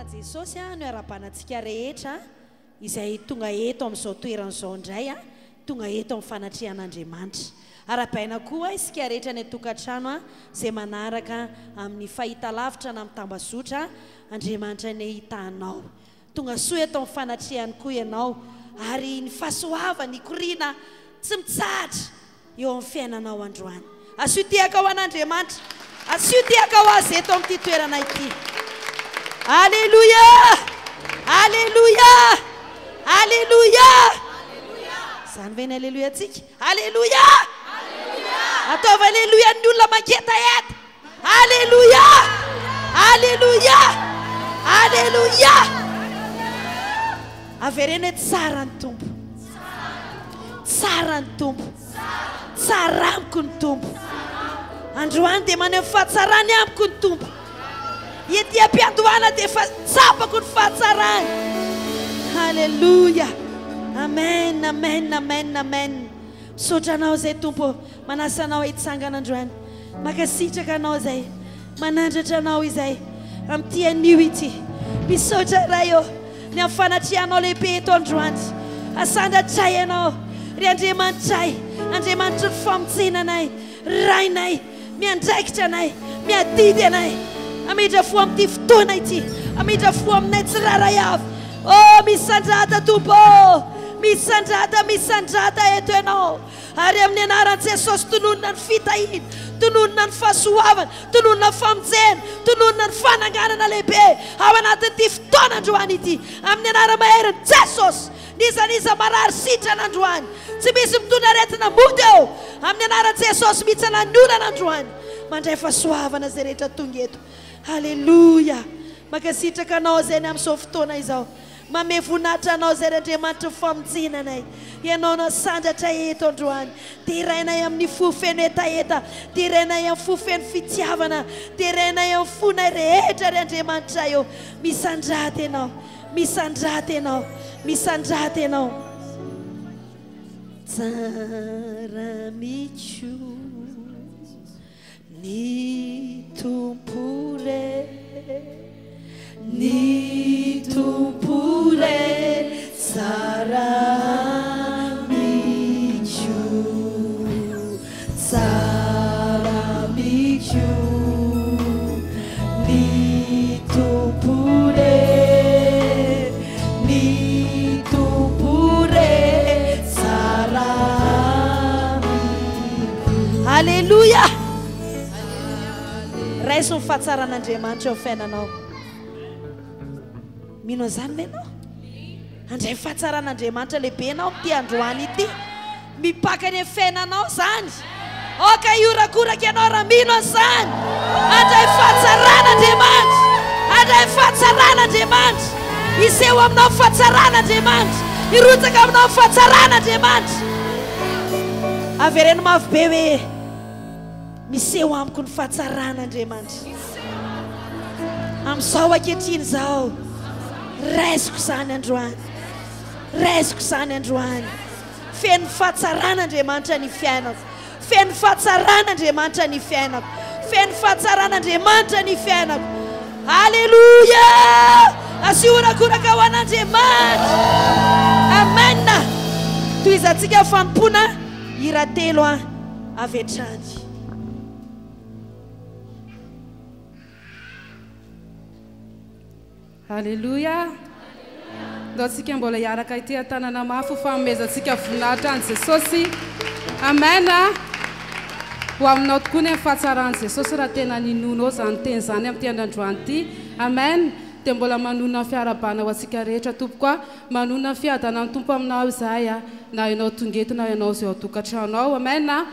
anaran'i Jesosy no iarahabana antsika rehetra izay tonga eto amin'izao toerana izao indray, tonga eto amin'ny fanatrehan'Andriamanitra. Arahabaina koa isika rehetra any an-tokantrano izay manaraka amin'ny fahitalavitra na amin'ny tambazotra, Andriamanitra anie hitaha anao. Tonga soa eto amin'ny fanatrehany koa ianao ary ny fahasoavany hikoriana tsy mitsahatra eo amin'ny fiainanao androany. Asio tehaka ho an'Andriamanitra. Asio tehaka ho Azy eto amin'ity toerana ity. Aleloia! Aleloia! Aleloia! Izany ve ny aleloiantsika? Aleloia! Ataovy aleloia ny olona mangetaheta. Aleloia! Aleloia! Aleloia! Avereno hoe tsara ny Tompo. Tsara ny Tompo. Tsara amiko ny Tompo. Androany dia maneho ny fahatsarany amiko ny Tompo. Ety am-piandohana dia efa tsapako ny fahatsarany. Aleloia! Amen, amen, amen, amen. Misaotra anao izay Tompo ô. Manasa anao hitsangana androany. Mankasitraka anao izay. Manandratra anao izay amin'ity anio ity. Misaotra Ray ô ny amin'ny fanatrehanao lehibe eto androany. Asandratray Ianao ry Andriamanitray, Andriamanitry ny famonjena anay, Rainay, miandraikitra anay, miadidy anay. Hamindra fo amin'ity fotoana ity. Hamindra fo aminay tsirairay avy. Oh, misandrata Tompo ô! Misandrata, misandrata eto Ianao. Ary amin'ny anaran'i Jesosy tononina ny fitahiana, tononina ny fahasoavana, tononina ny famonjena, tononina ny fananganana lehibe ao anatin'ity fotoana androany ity. Amin'ny anara-maherin'i Jesosy, n'iza n'iza marary sitrana androany, tsy misy mitondra aretina mody eo. Amin'ny anaran'i Jesosy mihitsana ny olana androany. Mandray fahasoavana izay rehetra tonga eto. Aleloia! Mankasitraka Anao izay ny amin'izao fotoana izao. Manome voninahitra Anao izay ry Andriamanitry ny famonjena anay. Ianao no asandratra eto androany. Derainay amin'ny fo feno hetaheta, derainay amin'ny fo feno fitiavana, derainay amin'ny fonay rehetra ry Andriamanitray ô. Misandrata Ianao, misandrata Ianao, misandrata Ianao. Tsara miko. Ny Tompo re, ny Tompo re tsara amiko, tsara amiko. Ny Tompo re, ny Tompo re tsara amiko. Aleloia! Raiso ny fahatsaran'Andriamanitra eo amin'ny fiainanao. Mino an'izany ve ianao? Handray ny fahatsaran'Andriamanitra lehibe ianao amin'ity androany ity. Mipaka any amin'ny fiainanao izany. Aoka hihorakoraka ianao raha mino an'izany. Handray fahatsaran'Andriamanitra. Handray fahatsaran'Andriamanitra. Hiseho aminao ny fahatsaran'Andriamanitra. Hirotsaka aminao ny fahatsaran'Andriamanitra. Avereno mafy be hoe, Miseho amiko ny fahatsaran'Andriamanitra. Amin'izao ankehitriny izao, raisiko izany androany. Raisiko izany androany. Feno fahatsaran'Andriamanitra ny fiainako. Feno fahatsaran'Andriamanitra ny fiainako. Feno fahatsaran'Andriamanitra ny fiainako. Aleloia! Asio horakoraka ho an'Andriamanitra. Amen. Tohizantsika ny fanompoana hira telo avy hatrany. Aleloia! Ndao tsika mbola hiaraka hiteha-tanana mafy ho fanomezantsika voninahitra an'i Jesosy. Amen a! Ho aminao tokoa anie ny fahatsaran'i Jesosy raha tena ninoanao izany teny izany amin'ity andro androany ity. Amen! Dia mbola manonona ny fiarahabana ho antsika rehetra tompoko a! Manonona ny fiadanan'ny Tompo aminao izahay a! Na ianao tonga eto na ianao izay ao an-tokantrano ao. Amen a!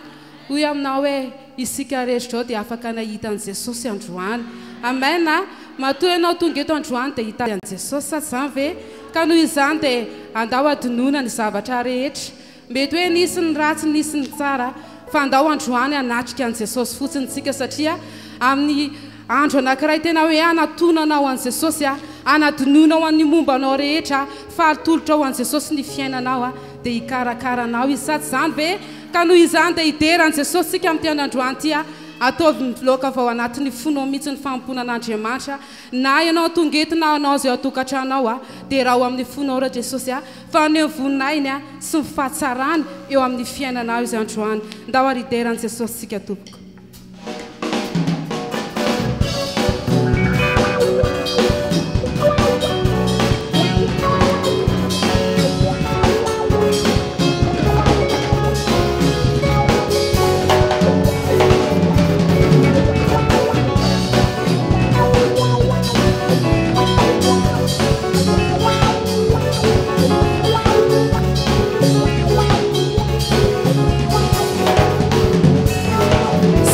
Hoy aminao hoe, isika rehetra izao dia afaka nahita an'i Jesosy androany. Amen a! Matoa ianao tonga eto androany dia hitady an'i Jesosy, sa tsy izany ve? Ka noho izany dia andao hadinoina ny zavatra rehetra. Mety hoe nisy ny ratsy, nisy ny tsara, fa andao androany hanatrika an'i Jesosy fotsiny isika satria amin'ny andro anankiray tena hoe hanatonanao an'i Jesosy, hanadinoinao an'ny momba anao rehetra, fa atolotrao an'i Jesosy ny fiainanao, dia hikarakara anao Izy, sa tsy izany ve? Ka noho izany dia hidera an'i Jesosy isika amin'ity andro androany ity. Ataovy miloaka avy ao anatin'ny fonao mihitsy ny fanompoana an'Andriamanitra. Na ianao tonga eto na anao izay ao an-tokantranao a, derao amin'ny fonao ra Jesosy a, fa haneho ny voninahiny a sy ny fahatsarany eo amin'ny fiainanao izy androany. Ndao ary hidera an'i Jesosy tsika tompoko.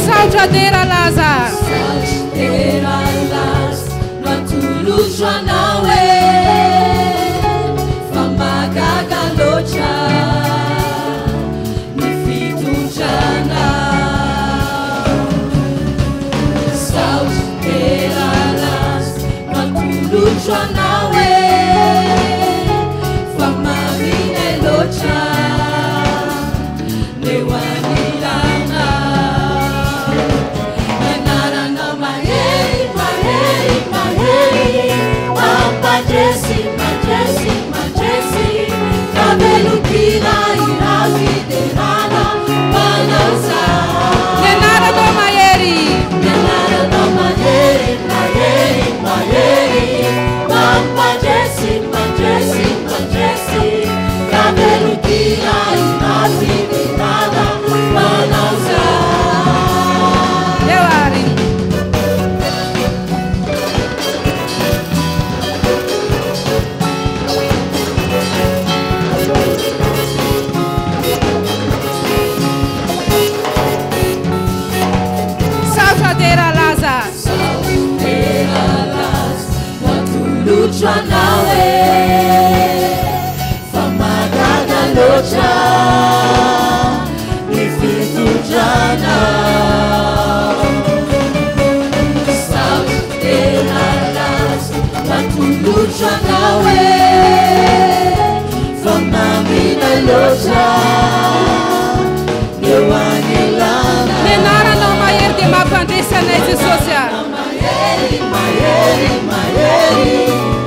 Saotra dera laza. Saotra dera laza no atolotro anao e fa mahagaga loatra ny fitondranao. Saotra dera laza no atolotro anao e fa marina loatra ny eo anilanao. Ny anaranao mahery, mahery, mahery, mampandresy, mandresy, mandresy, ka velon-kira hira fiderana manao zah. Ny anaranao mahery. Ny anaranao mahery, mahery, mahery, mampandresy, mandresy, mandresy, ka velon-kira hira fiderana manao zah. Eo ary. Saotra dera laza. Saotra dera laza no atolotro anao e, fa mahagaga loatra ny fitondranao. Saotra dera laza no atolotro anao e, fa mamina loatra ny eo anilanao. Ny anaranao mahery dia mampandresy anay Jesosy a. Mahery, mahery, mahery,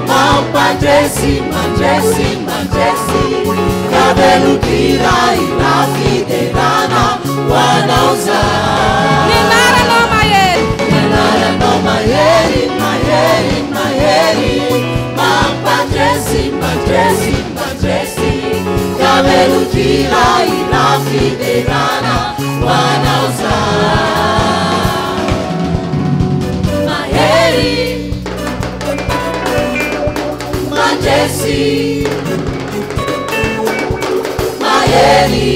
mampandresy, mandresy, mandresy, ka velon-kira hira fiderana ho anao zah. Ny anaranao mahery. Ny anaranao mahery, mahery, mahery, mampandresy, mandresy, mandresy, ka velon-kira hira fiderana ho anao zah. Mahery, mandresy, mahery,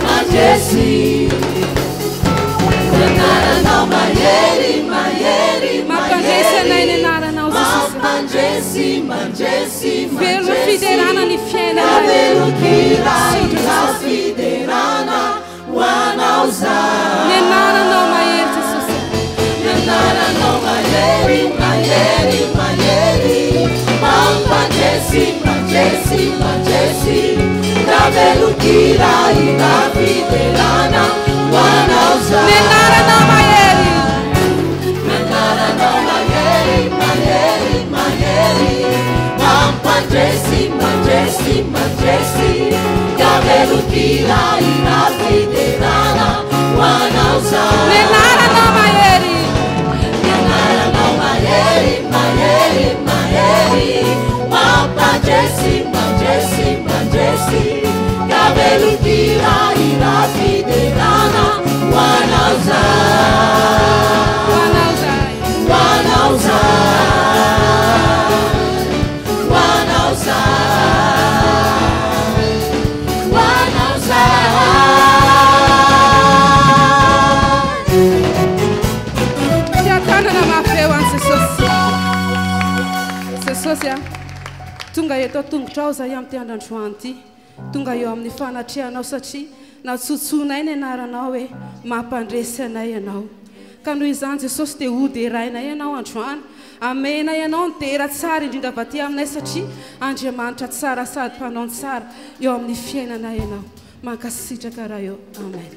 mandresy, ny anaranao mahery, mahery, Mampandresy anay ny mahery, anaranao Jesosy. mampandresy, mandresy, Velona mandresy, fiderana ny fiainanay. ka velon-kira Misaotra hira Jesosy. fiderana ho anao zah. Ny anaranao mahery Jesosy. Ny anaranao mahery, mahery, mahery, mampandresy, mandresy, mandresy, ka velon-kira hira fiderana ho anao zah. Ny anaranao mahery. Ny anaranao mahery, mahery, mahery, mampandresy, mandresy, mandresy, ka velon-kira hira fiderana ho anao zah. Ny anaranao mahery. Ny anaranao mahery, mahery, mahery, mampandresy, mandresy, mandresy, ka velon-kira hira fiderana ho anao zah. Ho anao zah. Ho anao zah. Ho anao zah. Ho anao zah. Fiadanana mafy eo an'i Jesosy. Jesosy a, tonga eto an-tongotrao izahay amin'ity andro androany ity. Tonga eo amin'ny fanatrehanao satria natsotsonay ny anaranao hoe mampandresy anay ianao. Ka noho izany Jesosy dia hoderainay ianao androany. Amenay ianao ny dera tsara indrindra avy aty aminay satria Andriamanitra tsara sady mpanao ny tsara eo amin'ny fiainanay ianao. Mankasitraka Ray ô. Amen.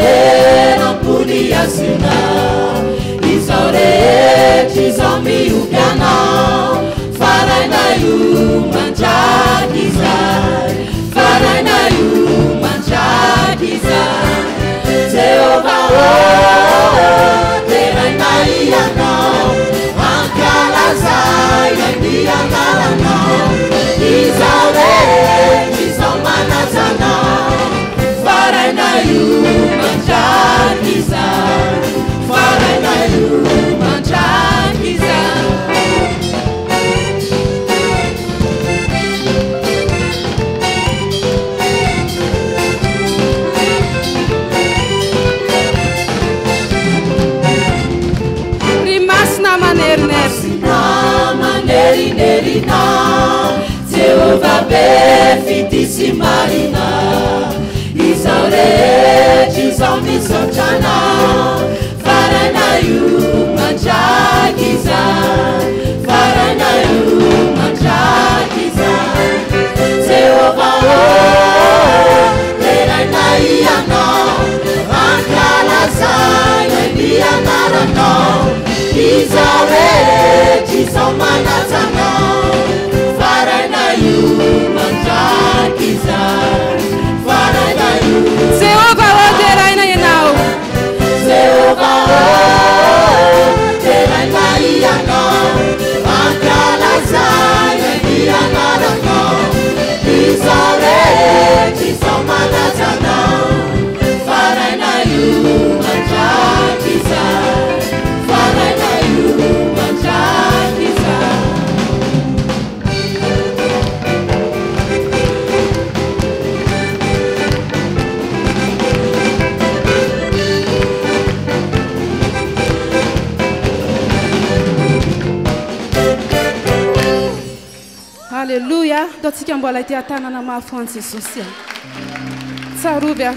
Mahery ambony hasina, izao rehetra izao mihoby Anao, fa Rainay o mandrakizay, fa Rainay o mandrakizay. Jehovah ô, derainay Ianao, ankalazainay ny anaranao, izao rehetra izao manaja Anao, fa Rainay o mandrakizay, fa Rainay o mandrakizay. Ry masina manerinery. Masina manerinerina, Jehovah be fitia sy marina, izao rehetra izao misaotra Anao, fa Rainay o mandrakizay, fa Rainay o mandrakizay. Jehovah ô, derainay Ianao, ankalazainay ny anaranao, izao rehetra izao manaja Anao, fa Rainay o mandrakizay, fa Rainay o. Jehovah ô, deraina Ianao. Jehovah ô, derainay Ianao, ankalazainay ny anaranao, izao rehetra izao manaja Anao, fa Rainay o mandrakizay, fa Rainay o mandrakizay. Alléluia. Ataontsika mbola ity tanana mafy ho an'i Jesosy. Tsarovy a,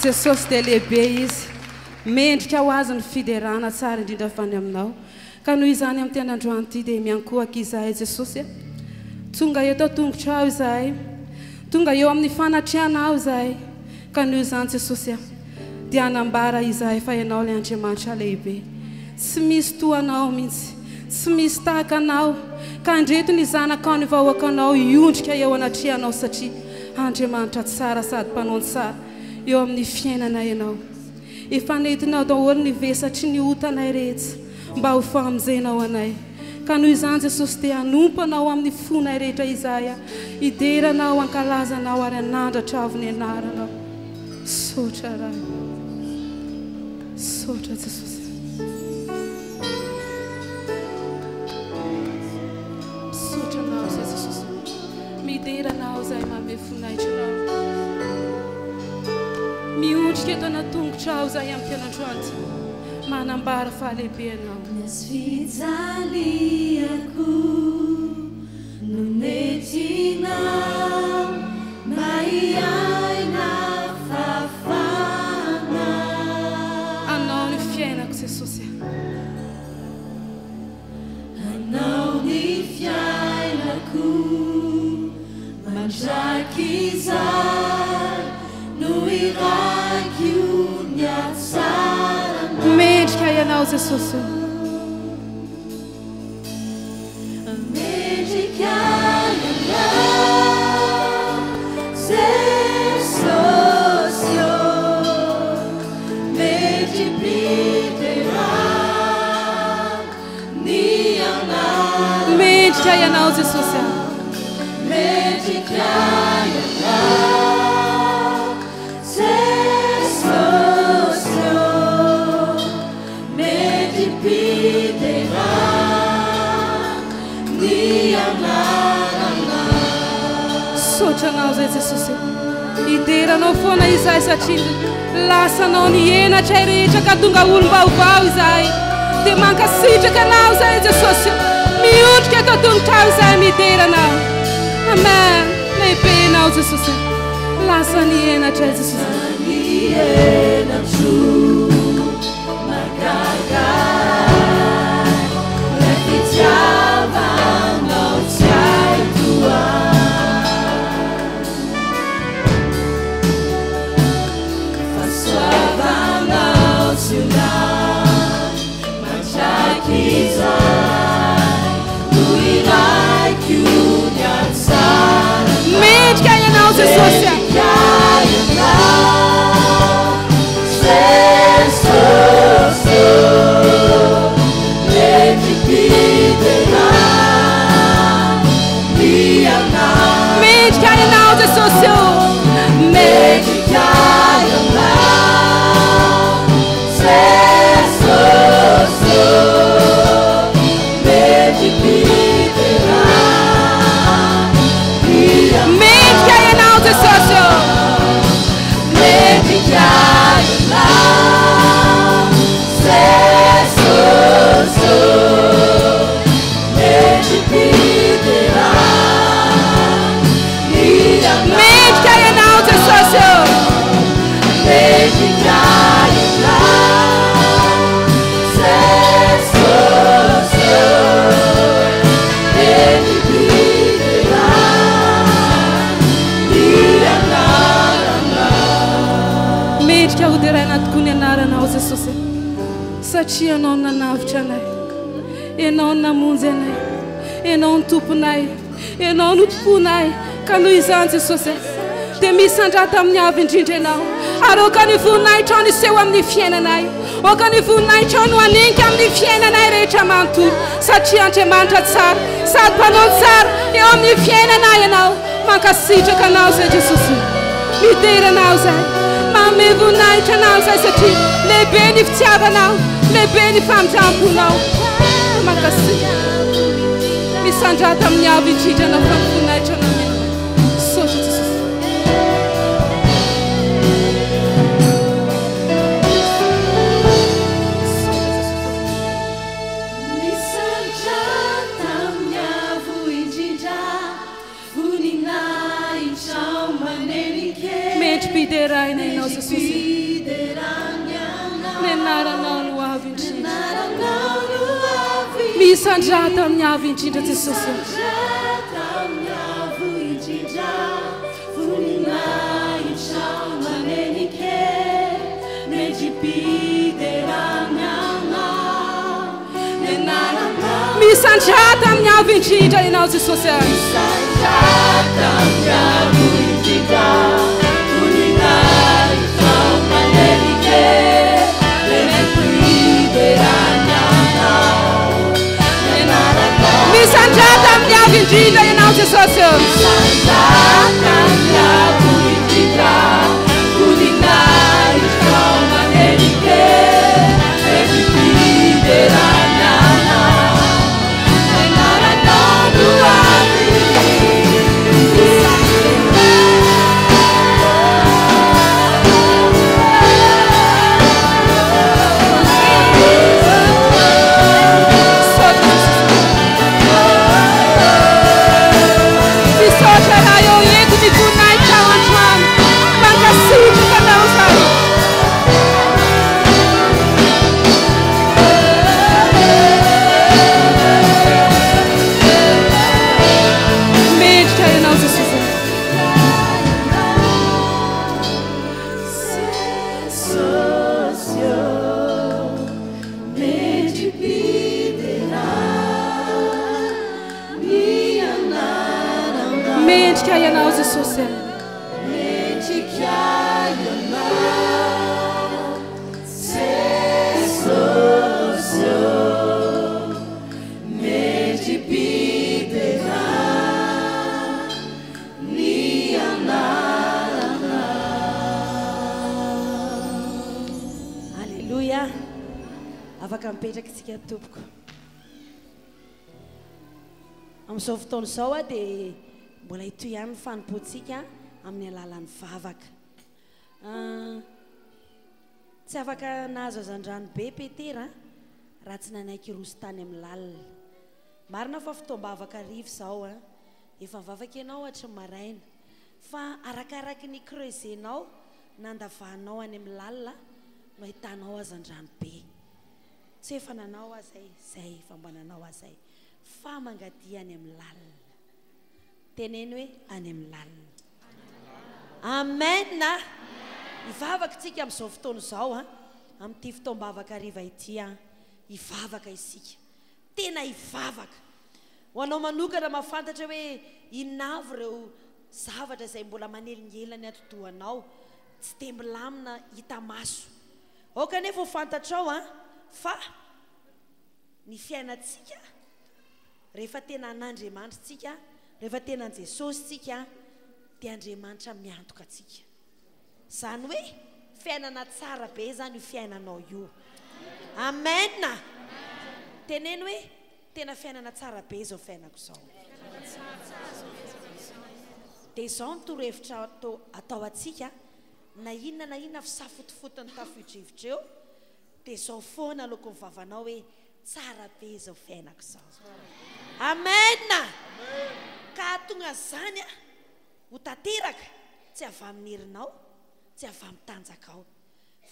Jesosy dia lehibe izy. Mendrika ho azy ny fiderana tsara indrindra avy any aminao. Ka noho izany amin'ny tena androany ity dia miankohoka izahay Jesosy. Tonga eto an-tongotra aho izahay. Tonga eo amin'ny fanatrehanao izahay. Ka noho izany Jesosy dia hanambara izahay fa ianao ilay Andriamanitra lehibe. Tsy misy toa anao mihitsy. Tsy misy tahaka anao. Ka andreto ny zanakao ny vahoakanao hiondrika eo anatrehanao satria Andriamanitra tsara sady mpanao ny tsara eo amin'ny fiainana ianao. Efa nentinao daholo ny vesatry ny otanay rehetra mba ho famonjenao anay. Ka noho izany Jesosy dia hanompo anao amin'ny fonay rehetra izahay, hidera anao, hankalaza anao ary hanandratra avo ny anaranao. Misaotra Ray. Misaotra Jesosy. Misaotra anao izay Jesosy. Midera anao izay manome voninahitra anao. Miondrika eto anatongotra aho izay amin'ny tena androany. Manambara fahalehibenao. Ny fijaliako no nentinao mba hiaina fahafahana. Anao ny fiainako Jesosy. Anao ny fiainako mandrakizay no irako ny hatsaranao. Mendrika ianao Jesosy. Mendrika ianao Jesosy ô, mendri-piderana ny anaranao. Mendrika ianao Jesosy. Mendrika ianao Jesosy ô, mendri-piderana ny anaranao. Misaotra anao izay Jesosy. Hideranao foana izahay satria lasanao ny henatra rehetra ka tonga olom-baovao izahay. Dia mankasitraka anao izahay Jesosy. Miondrika eto an-tongotrao izahay midera anao. Amen. Lehibe ianao Jesosy. Lasa ny henatra Jesosy. Ny henatro mahagaga ilay fitiavanao tsy hay toa. Fahasoavanao Mendrika ianao Jesosy a. Mendrika ianao Jesosy o. Mendrika Mendrika ianao Jesosy o. Mendrika Mendrika ianao Jesosy o. Mendrika ho deraina tokoa ny anaranao Jesosy satria ianao no nanavotra anay, ianao no namonjy anay, ianao no tomponay, ianao no tomponay ka noho izany Jesosy dia misandrata amin'ny avy indrindra ianao ary aoka ny voninahitrao no hiseho amin'ny fiainanay, aoka ny voninahitrao no hanenika amin'ny fiainanay rehetra manontolo satria Andriamanitra tsara sady mpanao ny tsara eo amin'ny fiainanay ianao. Mankasitraka anao izay Jesosy, midera anao izay, manome voninahitra anao izay satria lehibe ny fitiavanao, lehibe ny famindram-ponao. Mankasitraka. Misandrata amin'ny avo indrindra anao fa ny voninahitra anao omena. Misaotra Jesosy. Misaotra Jesosy. Misandrata amin'ny avo indrindra, voninahitrao manenika. Mendri-pideraina ianao Jesosy. Fiderana anao. Ny anaranao no avo indrindra. Anaranao no avo Misandrata amin'ny avo indrindra Jesosy. Misandrata amin'ny avo indrindra, voninahitrao manenika. Mendri-piderana anao. Ny anaranao Misandrata amin'ny avo indrindra ianao Jesosy. Misandrata amin'ny avo indrindra, voninahitrao manenika. Mendri-piderana anao. Ny anaranao Misandrata amin'ny avo indrindra ianao Jesosy. Misandrata amin'ny avo indrindra, voninahitrao manenika. Mendri-piderana anao. Ny anaranao no avo Misaotra Jesosy. Misaotra raha eo eto ny voninahitra ao an-trano. Mankasitraka anao izay. Mendrika ianao Jesosy. Mendrika ianao Jesosy. Alléluia. Afaka mipetraka isika tompoko. Amin'izao fotoana izao a dia mbola hitohy ihany ny fanompoantsika amin'ny alalan'ny vavaka. Ah, tsy afaka nahazo hazandrano be Petera raha tsy nanaiky hiroso tany amin'ny lalina. Marina fa fotoam-bavaka hariva izao a. Efa nivavaka ianao hatry ny maraina. Fa arakaraky ny creuser-nao nandavanao any amin'ny lalina no ahitanao hazandrano be. Tsy efa nanao aho izay, izay efa mba nanao aho izay. Fa mangadia any amin'ny lalina. Teneno hoe any amin'ny lalina. Amen. Hivavaka isika amin'izao fotoana izao a, amin'ity fotoam-bavaka hariva ity a. Hivavaka isika. Tena hivavaka. Ho anao manokana mahafantatra hoe inona avy ireo zavatra izay mbola manelingelina ny atidohanao, tsy dia milamina hita maso. Aoka anefa ho fantatrao an, fa ny fiainantsika rehefa tena an'Andriamanitra tsika, rehefa tena an'i Jesosy tsika dia Andriamanitra miantoka antsika. Izany hoe fiainana tsara be izany io fiainanao io. Amen! Teneno hoe tena fiainana tsara be izao fiainako izao. Dia izao ny torohevitra atao antsika, na inona na inona fisafotofoton'ny tafio-drivotra eo, dia izao foana aloaky ny vavanao hoe tsara be izao fiainako izao. Amen! Ka hahatonga an'izany ho tanteraka, tsy avy amin'ny herinao, tsy avy amin'ny tanjakao,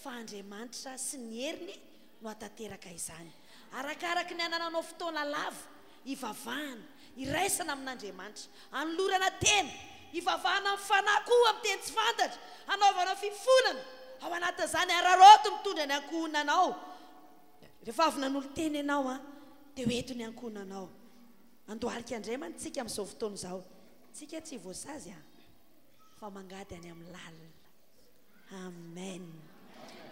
fa Andriamanitra sy ny heriny no hahatanteraka izany. Arakaraky ny anananao fotoana lava hivavahana, hiraisana amin'Andriamanitra, hanolorana tena, hivavahana amin'ny fanahy koa amin'ny teny tsy fantatra, hanaovana fifonana, ao anatin'izany araraoty mitondra ny ankohonanao. Rehefa avy nanolo-tena ianao dia ho eto ny ankohonanao. Andohalika indray mantsy tsika amin'izao fotoana izao. Tsika tsy voasazy an! Fa mangady any amin'ny lalina. Amen.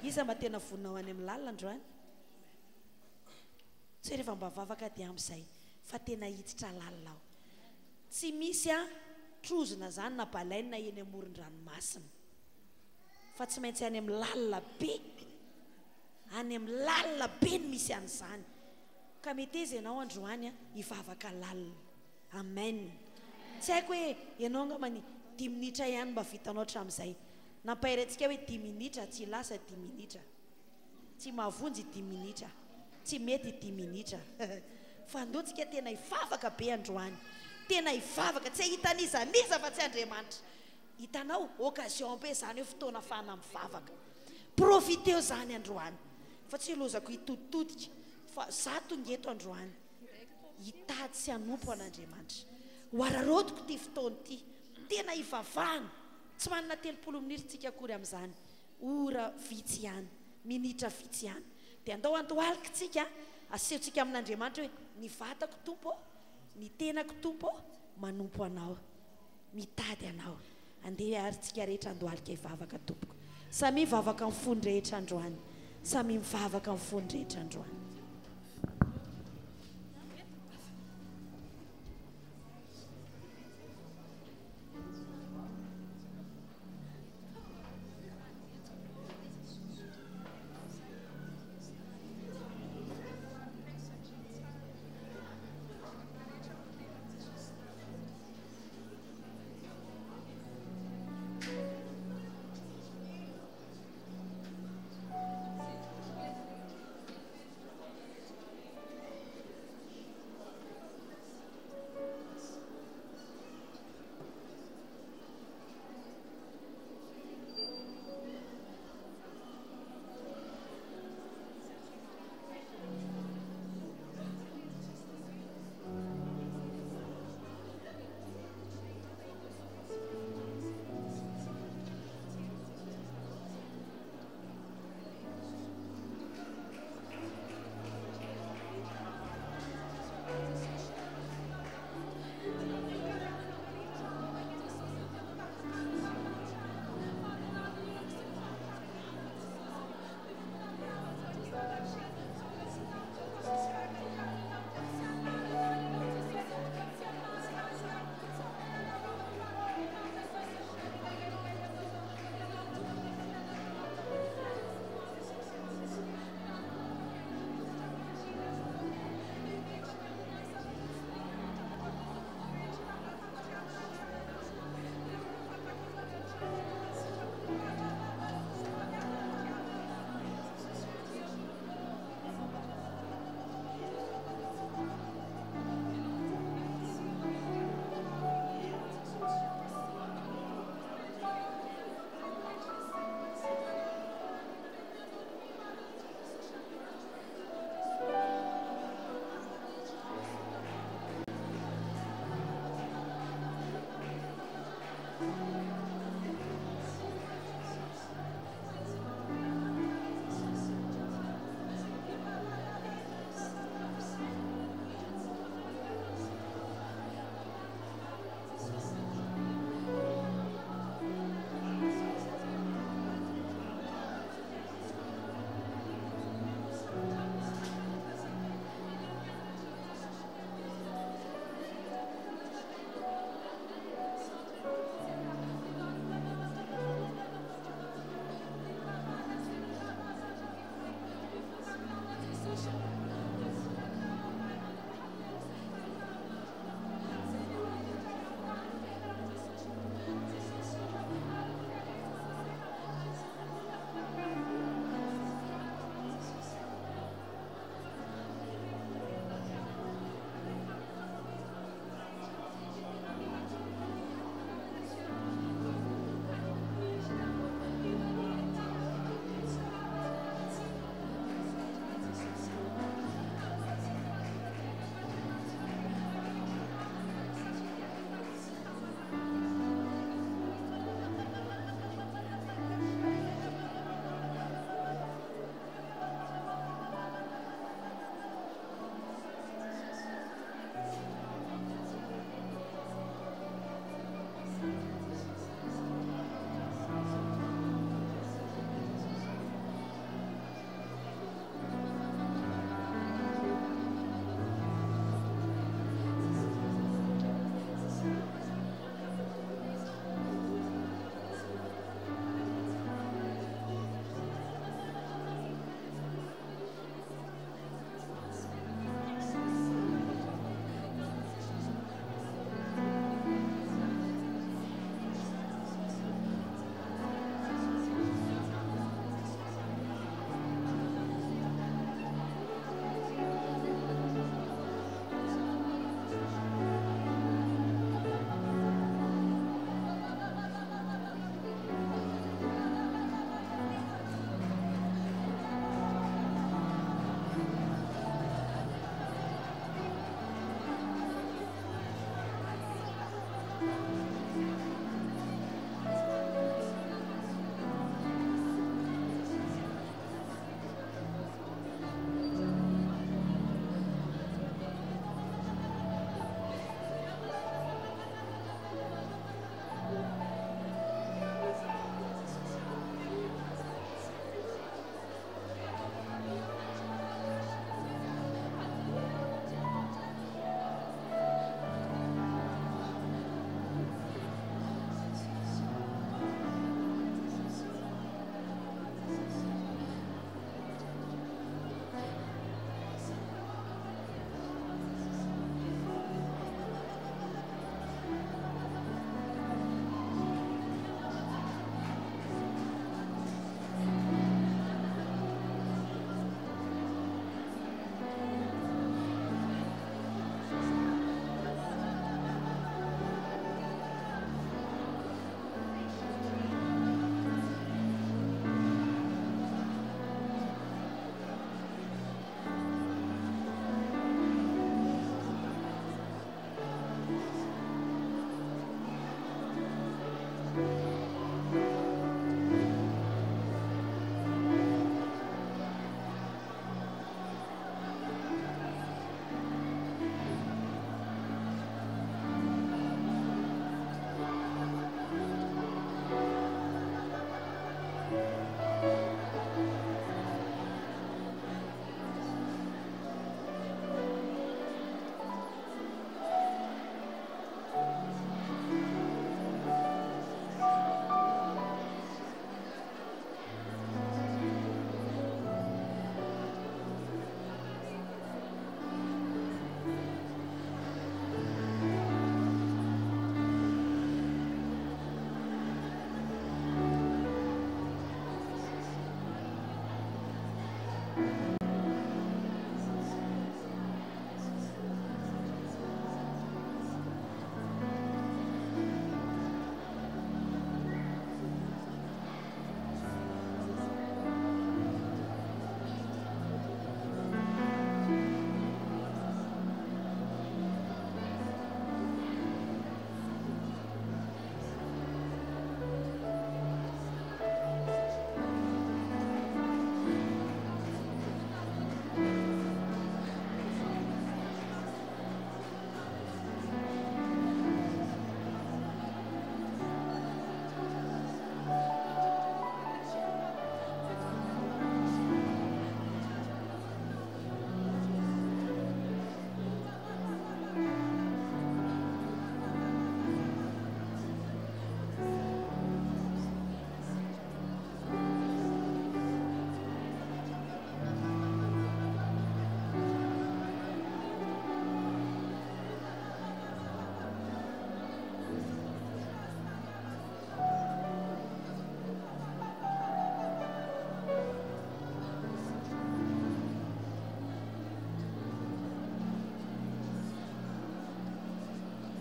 Iza mba tena vonona ho any amin'ny lalina androany? Tsy hoe rehefa mba vavaka dia ampy izay, fa tena hiditra lalina ao. Tsy misy an, trozona izany na baleine eny amoron-dranomasina. Fa tsy maintsy any amin'ny lalina be. Any amin'ny lalina be no misy an'izany. Ka meteza ianao androany hivavaka lalina. Amen. Tsy haiko hoe ianao angambany dimy minitra ihany mba vitanao hatramin'izay. Nampahery antsika hoe dimy minitra, tsy lasa dimy minitra. Tsy mahavonjy dimy minitra. Tsy mety dimy minitra. Fa andao tsika tena hivavaka be androany. Tena hivavaka, tsy hahita an'iza n'iza fa tsy Andriamanitra. Hitanao, occasion be izany hoe fotoana afahana mivavaka. Profiteo izany androany. Fa tsy hilozako hitoditodika fa za tonga eto androany hitady sy hanompo an'Andriamanitra. Ho araraotiko ity fotoana ity. Tena hivavahana. Tsy manana 30 minitra tsika akory amin'izany. Ora vitsy ihany, minitra vitsy ihany. Dia andao andohalika tsika, asehontsika amin'Andriamanitra hoe ny vatako Tompo ô, ny tenako Tompo ô, manompo Anao. Mitady Anao. Andeha ary tsika rehetra andohalika hivavaka tompoko. Samia mivavaka amin'ny fony rehetra androany. Samia mivavaka amin'ny fony rehetra androany.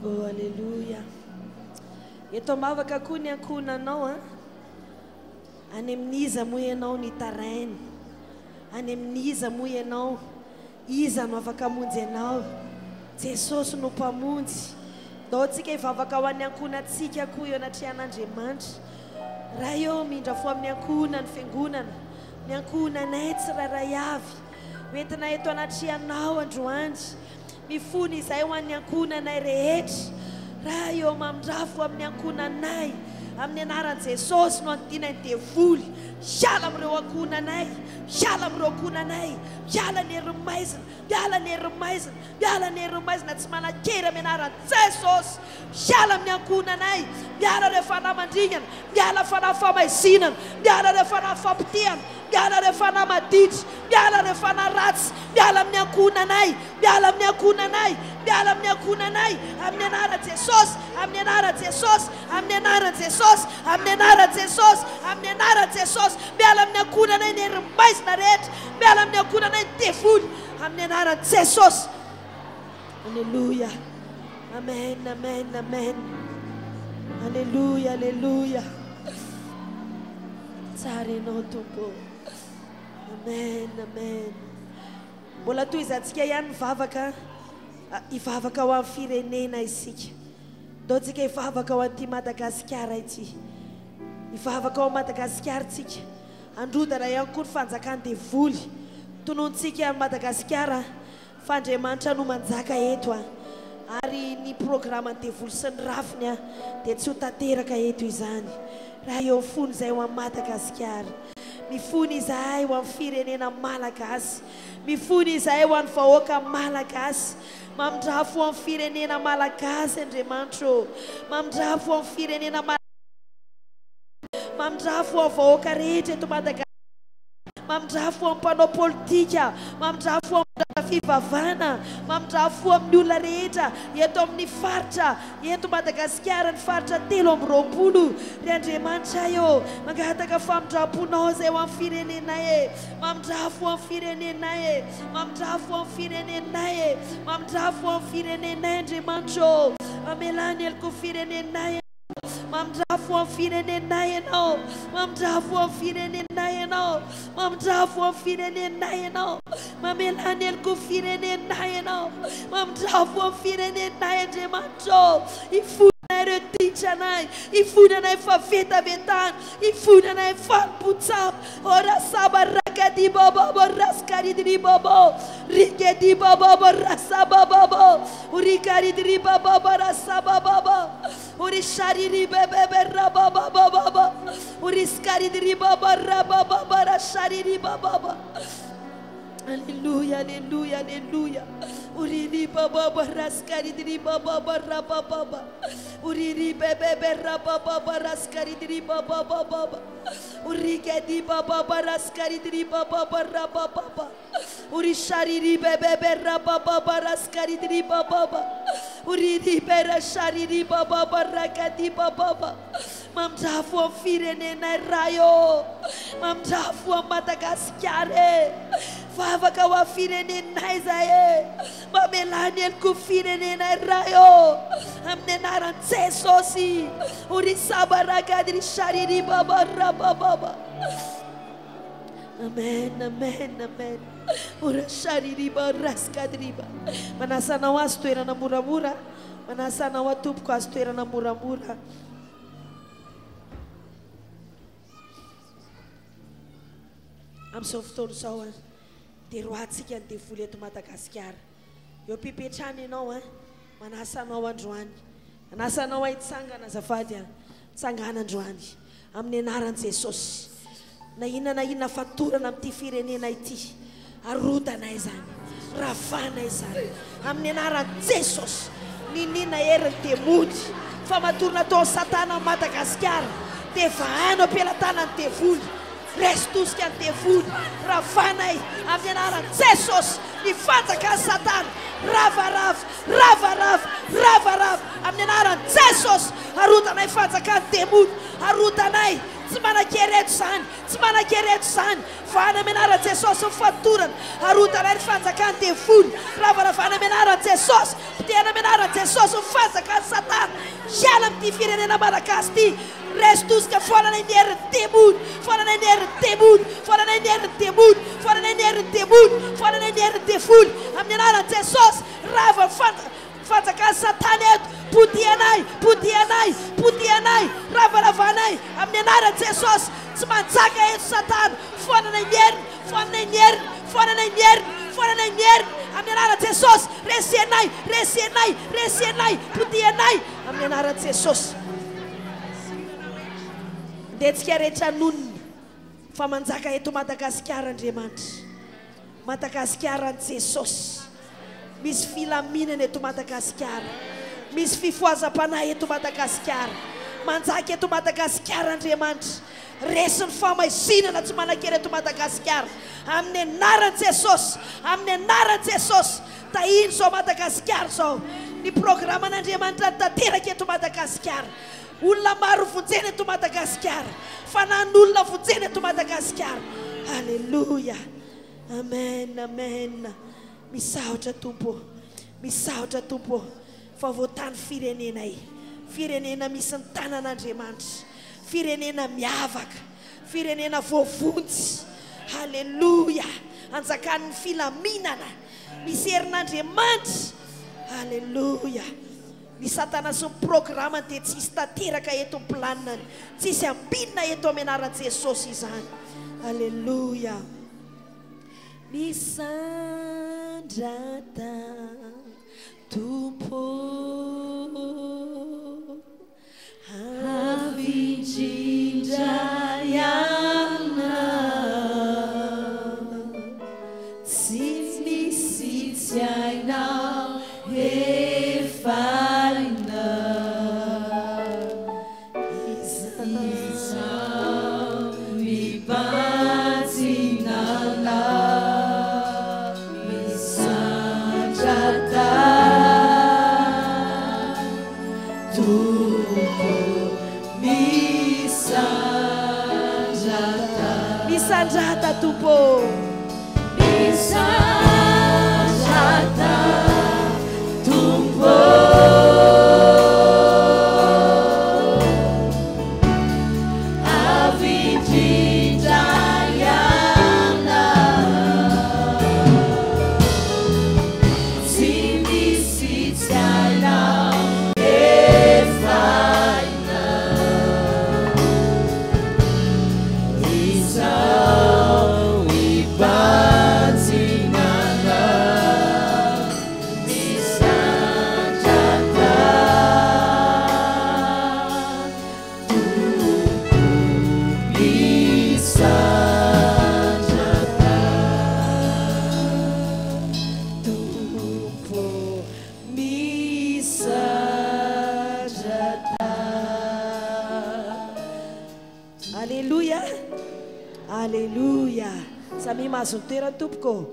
Oh Aleloia. Eto am-bavaka koa ny ankohonanao an. Any amin'iza moa ianao nitaraina? Any amin'iza moa ianao? Iza no afaka hamonjy anao? Jesosy no Mpamonjy. Ndao tsika hivavaka ho an'ny ankohonantsika koa eo anatrehan'Andriamanitra. Ray ô, mindra fo amin'ny ankohonan'ny Fiangonana, ny ankohonanay tsirairay avy. Ho entina eto anatrehanao androany. Mifona izahay ho an'ny ankohonanay rehetra. Ray ô, mamindrafo amin'ny ankohonanay. Amin'ny anaran'i Jesosy no anodinay ny devoly. Hiala amin'ireo ankohonanay. Hiala amin'ireo ankohonanay. Miala ny herin'ny maizina. Miala ny herin'ny maizina. Miala ny herin'ny maizina tsy manan-kery amin'ny anaran'i Jesosy. Miala amin'ny ankohonanay. Miala ireo fanahy mandringana. Miala fanahy famaizinana. Miala ireo fanahy fampotehana. Miala ireo fanahy maditra. Miala ireo fanahy ratsy. Miala amin'ny ankohonanay. Miala amin'ny ankohonanay. Miala amin'ny ankohonanay. Amin'ny anaran'i Jesosy. Amin'ny anaran'i Jesosy. Amin'ny anaran'i Jesosy. Amin'ny anaran'i Jesosy. Amin'ny anaran'i Jesosy. Miala amin'ny ankohonanay ny herin'ny maizina rehetra. Miala amin'ny ankohonanay ny devoly. Amin'ny anaran'i Jesosy. Alléluia. Amen, amen, amen. Alléluia, alléluia. Tsara ianao Tompo. Amen, amen. Mbola tohizantsika ihany ny vavaka. Hivavaka ho an'ny firenena isika. Ndao tsika hivavaka ho an'ity Madagasikara ity. Hivavaka ho an'i Madagasikara tsika. Handrodana ihany koa ny fanjakan'ny devoly. Tonontsika an'i Madagasikara Fa Andriamanitra no manjaka eto an! Ary ny programan'ny devoly sy ny rafiny an, dia tsy ho tanteraka eto izany. Raha eo fony izay ho an'i Madagasikara. Mifona izahay ho an'ny firenena Malagasy. Mifona izahay ho an'ny vahoaka Malagasy. Mamindrafo ho an'ny firenena Malagasy Andriamanitra ô. Mamindrafo ho an'ny firenena Malagasy. Mamindrafo ho an'ny vahoaka rehetra eto Madagasikara. Mamindrà fo amin'ny mpanao politika, mamindrà fo amin'ny fivavahana, mamindrà fo amin'ny olona rehetra eto amin'ny faritra, eto Madagasikara, ny faritra 23. Ry Andriamanitray ô, mangataka famindram-ponao izay ho amin'ny firenenay e. Mamindrà fo amin'ny firenenay e. Mamindrà fo amin'ny firenenay e. Mamindrà fo amin'ny firenenay Andriamanitra ô. Mamelà ny heloky ny firenenay. Mamindrafo amin'ny firenenay Ianao. Mamindrafo amin'ny firenenay Ianao. Mamindrafo amin'ny firenenay Ianao. Mamelà ny heloky ny firenenay Ianao. Mamindrafo amin'ny firenenay Andriamanitra ô. Ifonanay ireo ditranay. Ifonanay fahavetavetana. Ifonanay fanompoan-tsampy. Ora saba rakadi bobo raskaridiri bobo. Rikedi bobo rasaba bobo. Urikaridiri bobo rasaba bobo. Urishariri bebebe rababababa. Uriskaridiri baba rabababa rashariri bababa. Alléluia, Alléluia, Alléluia. Uriri bababa raskaridiri bababa rabababa. Uriri bebebe rabababa raskaridiri babababa. Urikedi bababa raskaridiri bababa rabababa. Urishariri bebebe rabababa raskaridiri bababa. Uriri bera shariri bababa rakadi bababa. Mamindrafo amin'ny firenenay Ray ô. Mamindrafo amin'i Madagasikara e. Vavaka ho an'ny firenenay izay e. Mamelà ny heloky ny firenenay Ray ô. Amin'ny anaran'i Jesosy. Urisaba rakadiri shariri baba rabababa. Amen, amen, amen. Ora shaririba raskadriba. Manasa anao azo toerana moramora. Manasa anao atompoko azo toerana moramora. Amin'izao fotoana izao an, dia roahantsika ny devoly eto Madagasikara. Eo am-pipetrahana ianao an, manasa anao androany. Manasa anao hitsangana azafady an. Tsangana androany amin'ny anaran'i Jesosy. Na inona na inona fatorana amin'ity firenena ity, arodana izany, ravana izany amin'ny anaran'i Jesosy. Niniana herin'ny demony, famatorana ataon'i Satana amin'i Madagasikara dia vahano am-pelatanan'ny devoly. Resy tosika ny devoly, ravanay amin'ny anaran'i Jesosy ny fanjakan'i Satana. Rava, rava, rava, rava, rava, rava amin'ny anaran'i Jesosy. Arodanay fanjakan'ny demony, arodanay. Tsy manan-kery eto izany. Tsy manan-kery eto izany. Vahana amin'ny anaran'i Jesosy ny fatorana. Arodanay ny fanjakan'ny devoly. Ravaravana amin'ny anaran'i Jesosy. Potehana amin'ny anaran'i Jesosy ny fanjakan'i Satana. Hiala amin'ity firenena malagasy ity. Resy tosika foananay ny herin'ny demony. Foananay ny herin'ny demony. Foananay ny herin'ny demony. Foananay ny herin'ny demony. Foananay ny herin'ny devoly. Amin'ny anaran'i Jesosy. Rava ny fanja fanjakan'i Satana eto. Potihanay, potihanay, potihanay, ravaravanay amin'ny anaran'i Jesosy. Tsy manjaka eto Satana. Foananay ny heriny, foananay ny heriny, foananay ny heriny, foananay ny heriny amin'ny anaran'i Jesosy. Resenay, resenay, resenay, potihanay amin'ny anaran'i Jesosy. Ndeha tsika rehetra hanonona fa manjaka eto Madagasikara Andriamanitra. Madagasikara an'i Jesosy. Misy filaminana eto Madagasikara. Misy fifohazam-panahy eto Madagasikara. Manjaka eto Madagasikara Andriamanitra. Resy ny famaizinana tsy manan-kery eto Madagasikara. Amin'ny anaran'i Jesosy. Amin'ny anaran'i Jesosy. Tahiana izao Madagasikara izao. Ny programan'Andriamanitra ny tanteraka eto Madagasikara. Olona maro vonjena eto Madagasikara. Fanahin'olona vonjena eto Madagasikara. Aleloia. Amen, amen. Misaotra Tompo ô. Misaotra Tompo ô. Fa voatany firenenay. Firenena misy ny tanan'Andriamanitra. Firenena miavaka. Firenena voavonjy. Aleloia. Anjakan'ny filaminana. Misy herin'Andriamanitra. Aleloia. Ny satana sy ny programany dia tsy hisy tanteraka eto ny planinany. Tsy hisy ambinina eto amin'ny anaran'i Jesosy izany. Aleloia. Misandrata Tompo Avo indrindra ianao Tsy misy tsy hainao hefaina Izaho mibanjina anao Misandrata Tompo misandrata. Misandrata Tompo ô. Misandrata Tompo ô. Avo indrindra Ianao. Tsy misy tsy hainao efaina. Izaho hibanjina anao misandrata Tompo misandrata Tompo misandrata. Aleloia Aleloia Samia mahazo ny toerany tompoko ô.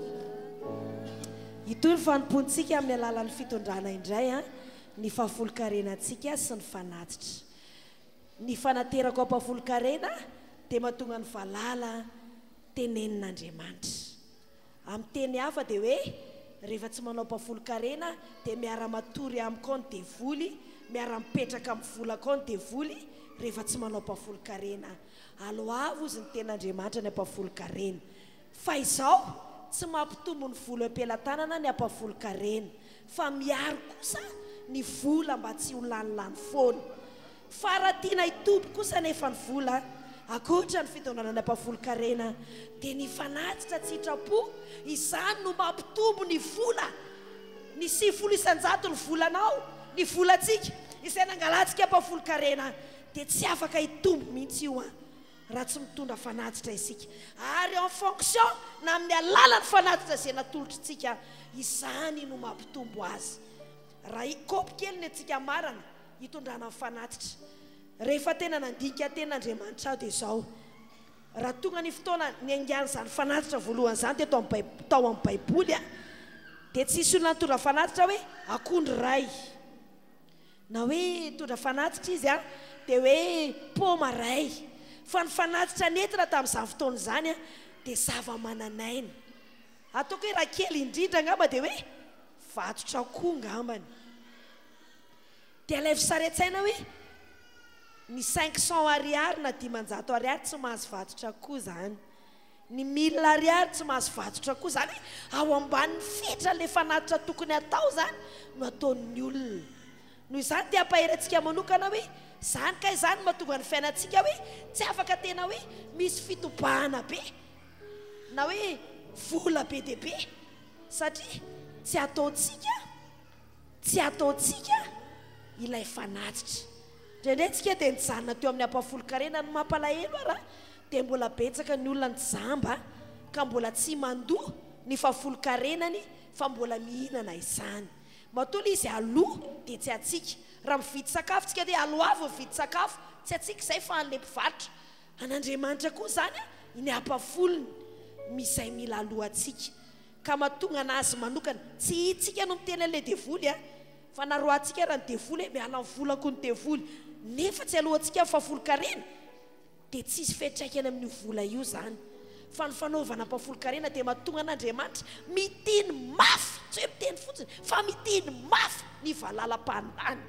Hitohy ny fanompoantsika amin'ny alalan'ny fitondrana indray ny fahafolonkarenantsika sy ny fanatitra. Ny fanaterako ampahafolonkarena dia mahatonga ny valala tenenin'Andriamanitra. Amin'ny teny hafa dia hoe rehefa tsy manao mpafolon-karena dia miara-matory amiko ao ny devoly, miara-mipetraka amin'ny volako ao ny devoly rehefa tsy manao mpafolon-karena. Aloavo hozy ny tenin'Andriamanitra ny ampafolon-karena. Fa izao, tsy mampitombo ny vola eo am-pelatanana ny ampafolon-karena, fa miaro kosa ny vola mba tsy ho lanilany foana. Fa raha tiana hitombo kosa anefa ny vola, ankoatra ny fitondrana ny ampahafolon-karena, dia ny fanatitra an-tsitrapo, izany no mampitombo ny vola. Ny 90 isan-jato ny volanao, ny volantsika, izay nangalantsika ampahafolon-karena, dia tsy afaka hitombo mihitsy io an, raha tsy mitondra fanatitra isika. Ary en fonction na amin'ny alalan'ny fanatitra izay natolotritsika, izany no mampitombo azy. Raha kaopy kely ny antsika marana, hitondrana ny fanatitra. Rehefa tena nandinika tena Andriamanitra aho dia izao, raha tonga ny fotoana niaingan'izany fanatitra voalohany izany teto amin'ny Baib- tao amin'ny Baiboly dia tsy nisy olona nitondra fanatitra hoe akondro iray, na hoe nitondra fanatitra izy dia hoe paoma iray. Fa ny fanatitra nentina tamin'izany fotoana izany dia zava-manan'aina. Ataoko hoe raha kely indrindra angamba dia hoe vatotra akoho angambany. Dia alaivo sary an-tsaina hoe ny 500 ariary na 500 ariary tsy mahazo vatotra akoho izany. Ny mille ariary tsy mahazo vatotra akoho izany hoe ao ambanin'ny fetra ilay fanatitra tokony hatao izany no ataon'ny olona. Noho izany te hampahery antsika manokana hoe izany kay izany no mahatonga ny fiainantsika hoe tsy afaka tena hoe misy fitobahana be na hoe vola be dia be satria tsy ataontsika tsy ataontsika ilay fanatitra. Indraindray tsika dia nijanona teo amin'ny ampahafolon-karena, ny mampalahelo ara dia mbola betsaka ny olona nijamba ka mbola tsy mandoa ny fahafolon-karenany fa mbola mihinana izany. Matoa ilay izy aloa dia tsy antsika. Raha mividy sakafo tsika dia aloavy mividy sakafo, tsy antsika izay fa an'ilay mpivarotra. An'Andriamanitra koa izany ny ampahafolony izay mila aloantsika. Ka mahatonga anazy manokana. Tsy itsika no miteny an'ilay devoly a! Fa na roahantsika ara ny devoly hoe miala ny volako ny devoly nefa tsy aloantsika ny fahafolonkarena dia tsisy fiantraikany amin'io vola io izany. Fa ny fanaovana ampahafolonkarena dia mahatonga an'Andriamanitra miteny mafy, tsy hoe miteny fotsiny fa miteny mafy ny valalam-pandany.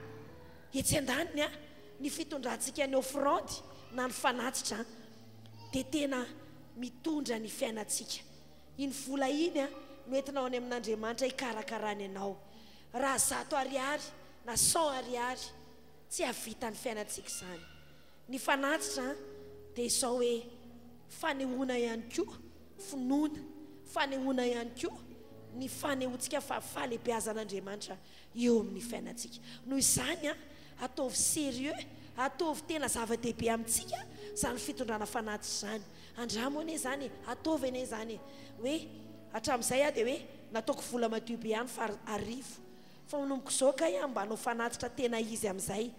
Etsy andaniny a, ny fitondrantsika ny offrande na ny fanatitra dia tena mitondra ny fiainantsika. Iny vola iny no entinao any amin'Andriamanitra hikarakarany anao. Raha 100 ariary na 100 ariary, tsy hahavita ny fiainantsika izany. Ny fanatitra dia izao hoe fanehoana ihany koa finoana, fanehoana ihany koa ny fanehoantsika fa fahalehibeazan'Andriamanitra eo amin'ny fiainantsika. Noho izany, ataovy sérieux, ataovy tena zava-dehibe amintsika izany fitondrana fanatitra izany. Andramo anie izany e, ataovy anie izany e. Hoe hatramin'izay aho dia hoe nataoko vola madio be ihany fa arivo. Fa manomboka izao kay aho mba hanao fanatitra tena izy amin'izay.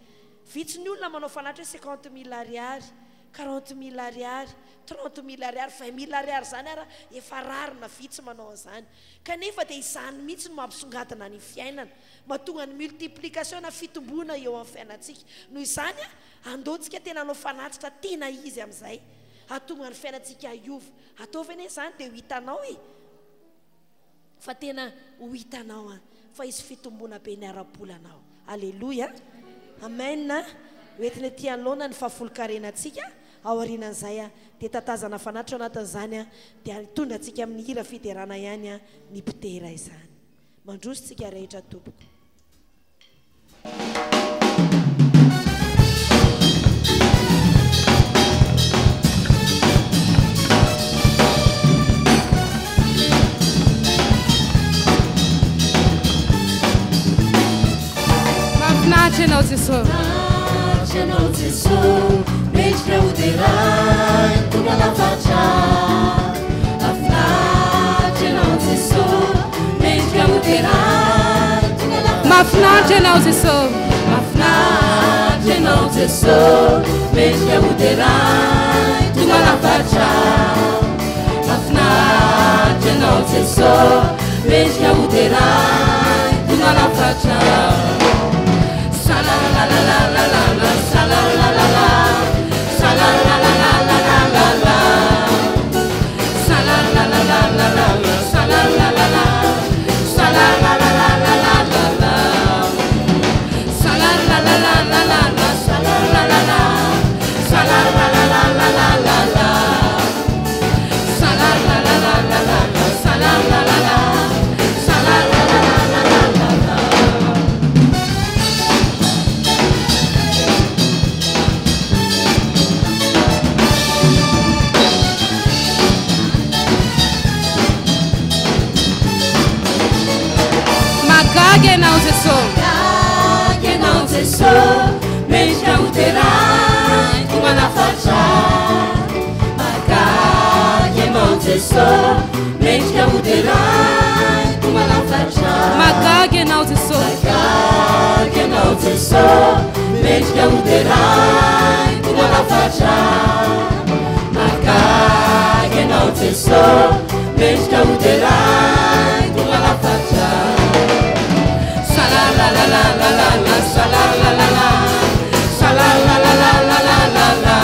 Vitsy ny olona manao fanatitra hoe cinquante mille ariary, quarante mille ariary, trente mille ariary, vingt mille ariary izany ara efa rare na vitsy manao an'izany. Kanefa dia izany mihitsy no mampisongadina ny fiainana. Mahatonga ny multiplication na fitomboana eo amin'ny fiainantsika. Noho izany, andao tsika tena hanao fanatitra tena izy amin'izay. Hahatonga ny fiainantsika hiova. Ataovy anie izany dia ho hitanao e! Fa tena ho hitanao an! Fa hisy fitomboana be ny ara-bolanao. Aleloia! Amen! Ho entina ety anoloana ny fahafolon-karenantsika. Aorianan'izay dia tatazana fanatitra ao anatin'izany dia hitondra antsika amin'ny hira fiderana ihany ny mpidera izany. Mandroso tsika rehetra tompoko. Mahafinaritra ianao Jesosy. Mahafinaritra ianao Jesosy, mendrika ho deraina, tonga lafatra. Mahafinaritra ianao Jesosy, mendrika ho deraina, tonga lafatra. Mahafinaritra ianao Jesosy. Mahafinaritra ianao Jesosy, mendrika ho deraina, tonga lafatra. Mahafinaritra ianao Jesosy, mendrika ho deraina, tonga lafatra. Shalalalalala, shalalalala, shalalalalala. Shalalalalala, shalalalala, shalalalalala. Shalalalalala, shalalalala, shalalalalala. Shalalalalala, shalalalala, shalalalalala. Mahagaga ianao Jesosy. Mahagaga ianao Jesosy, mendrika ho deraina, tonga lafatra. Mahagaga ianao Jesosy, mendrika ho deraina, tonga lafatra. Mahagaga ianao Jesosy. Mahagaga ianao Jesosy, mendrika ho deraina, tonga lafatra. Mahagaga ianao Jesosy, mendrika ho deraina, tonga lafatra. Shalalalalala, shalalalala, shalalalalala.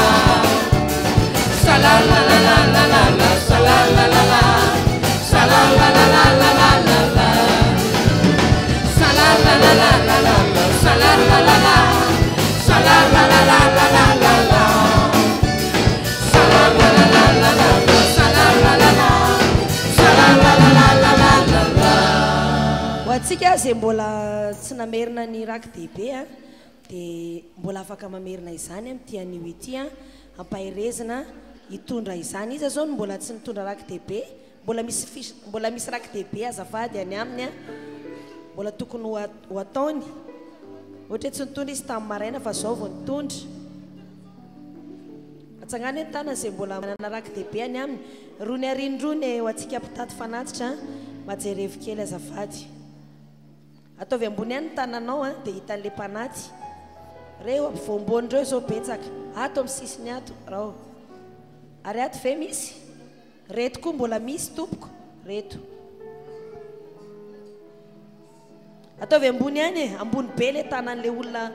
antsika izay mbola tsy namerina ny raki-dehibe dia mbola afaka mamerina izany amin'ity anio ity ampaherezina hitondra izany. Iza izao no mbola tsy nitondra raki-dehibe? Mbola misy fiche, mbola misy raki-dehibe azafady any aminy an! Mbola tokony ho ho ataony. Ohatra hoe tsy nitondra izy tamin'ny maraina fa izao vao nitondra. Atsangano hoe ny tanana izay mbola manana raki-dehibe any aminy. Rony ariany rony e, ho antsika mpitaty fanatitra an! Mba jerevo kely azafady. Ataovy ambony ihany ny tananao an, dia hitan'ilay mpanaty. Reo ampovoamboany ireo izao betsaka. Ato amin'ny sisiny ato, rao. Ary ato ve misy? Reto koa mbola misy tompoko, reto. Ataovy ambony ihany e, ambony be le tanan'le olona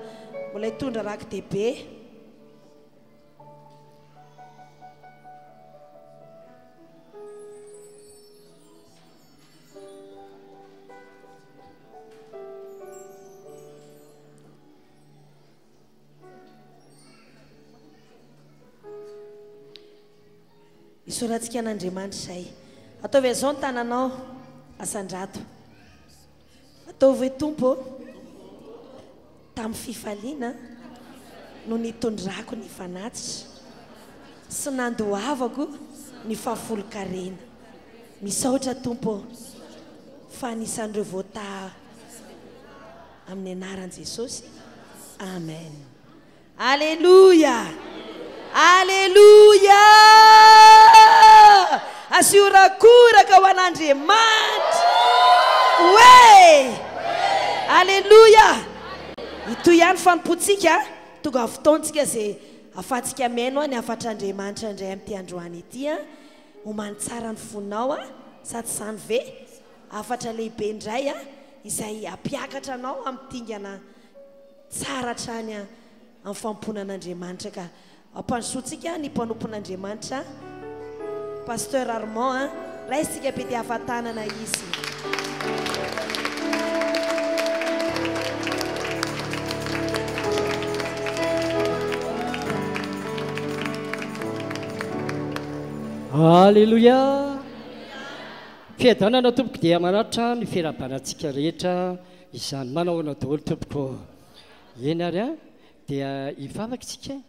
mbola hitondra raki-dehibe. Isaorantsika an'Andriamanitra izay. Ataovy an'izao ny tananao, asandrato. Ataovy hoe Tompo ô, tamin'ny fifaliana no nitondrako ny fanatitra sy nandoavako ny fahafolonkarena. Misaotra Tompo ô, fa anisan'ireo voataha amin'ny anaran'i Jesosy. Amen. Aleloia! Aleloia! Asio horakoraka ho an'Andriamanitra. Hoe! Aleloia! Hitohy ihany fanompoantsika, tonga fotoantsika izay ahafahantsika mihaino ny hafatr'Andriamanitra indray amin'ity androany ity. Omany tsara ny fonao, sa tsy izany ve? Hafatra lehibe indray izay hampiakatra anao amin'ny dingana tsara hatrany amin'ny fanompoana an'Andriamanitra ka ampandrosoantsika ny mpanompon'Andriamanitra Pasteur Armand a, raisintsika am-pitiavan-tanana izy. Alléluia! Fiadanana tompoko dia manatitra ny fiarahabana antsika rehetra Izany manao ahoana daholo tompoko ô. Eny ary an, dia hivavaka isika,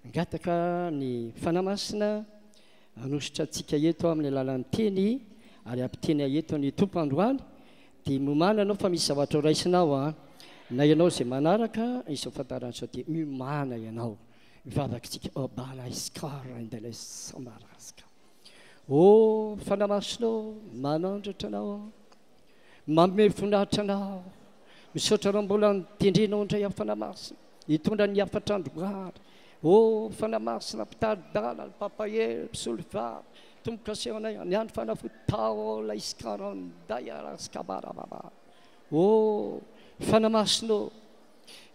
hangataka ny Fanahy Masina hanositra antsika eto amin'ny alalan'ny teny ary hampiteny ahy eto ny Tompo androany, dia miomàna ianao fa misy zavatra ho raisinao an, na ianao izay manaraka izao fandaharana izao dia miomàna ianao, hivavaka isika, oh balaiskarindelesamaraska. Oh Fanahy Masina ô, manandratra anao aho. Manome voninahitra Anao. Misaotra Anao mbola notendrenao indray aho Fanahy Masina hitondra ny hafatra androany. Oh Fanahy Masina mpitari-dalana, mpampahery, mpisolovava, tombo-kase anay ny andro fanafody taola iskaranday araskabarababa. Oh Fanahy Masina ô,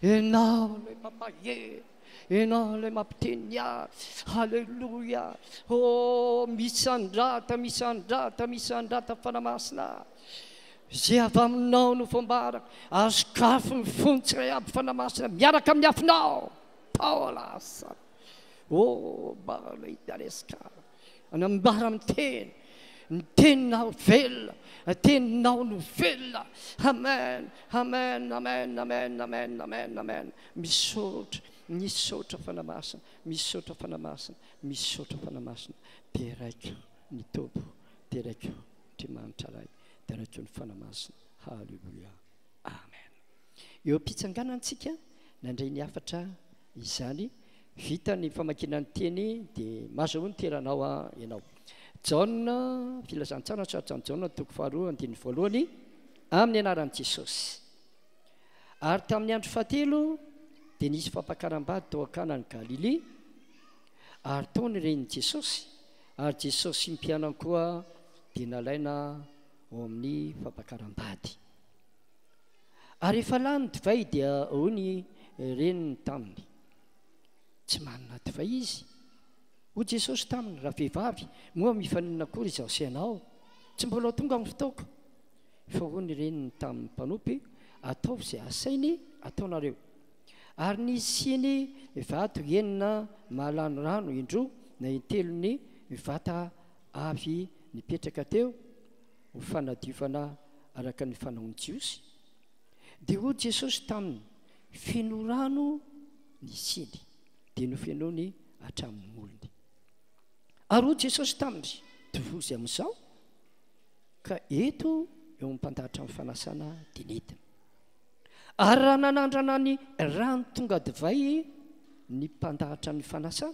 Ianao ilay mpampahery, Ianao ilay mampiteny ahy. Haleloia. Oh, misandrata, misandrata, misandrata Fanahy Masina. Izay avy aminao no fombarako. Ary sokafy ny fony tsirairay aby Fanahy Masina miaraka amin'ny afonao. Paola. Oh, Baraleitareska. Anambara amin'ny teny. Ny teninao velona. Ny teninao no velona. Amen. Amen. Amen. Amen. Amen. Amen. Amen. Misaotra. Misaotra Fanahy Masina. Misaotra Fanahy Masina. Misaotra Fanahy Masina. Deraiko ny Tompo. Deraiko Andriamanitra Ray. Deraiko ny Fanahy Masina. Haleloia. Amen. Eo am-pitsanganantsika nandray ny hafatra izany. Vita ny famakiana ny teny dia mahazoa ny toeranao ianao. Jaona, Filazantsara soratran'i Jaona toko faharoa andininy voalohany, amin'ny anaran'i Jesosy. Ary tamin'ny andro fahatelo dia nisy fampakaram-bady tao Kana any Galilia, ary tao ny renin'i Jesosy, ary Jesosy sy ny mpianany koa dia nalaina ao amin'ny fampakaram-bady. Ary rehefa lany ny divay dia hoy ny reniny taminy, Tsy manana divay izy. Hoy Jesosy taminy, Ravehivavy, moa mifaninona akory izaho sy ianao? Tsy mbola tonga ny fotoako. Fa hoy ny reniny tamin'ny mpanompy, Ataovy izay asainy ataonareo. Ary nisy siny vato enina mahalany rano indroa na intelon'ny vata avy nipetraka teo ho fanadiovana. araka ny fanaon'ny Jiosy. Dia hoy Jesosy taminy, Feno rano ny siny. Dia nofenoiny hatramin'ny molony. Ary hoy Jesosy taminy, Tovozy amin'izao, ka eto eo amin'ny mpandahatra ny fanasana dia nentina. Ary raha nanandrana ny rano tonga divay ny mpandahatra ny fanasana,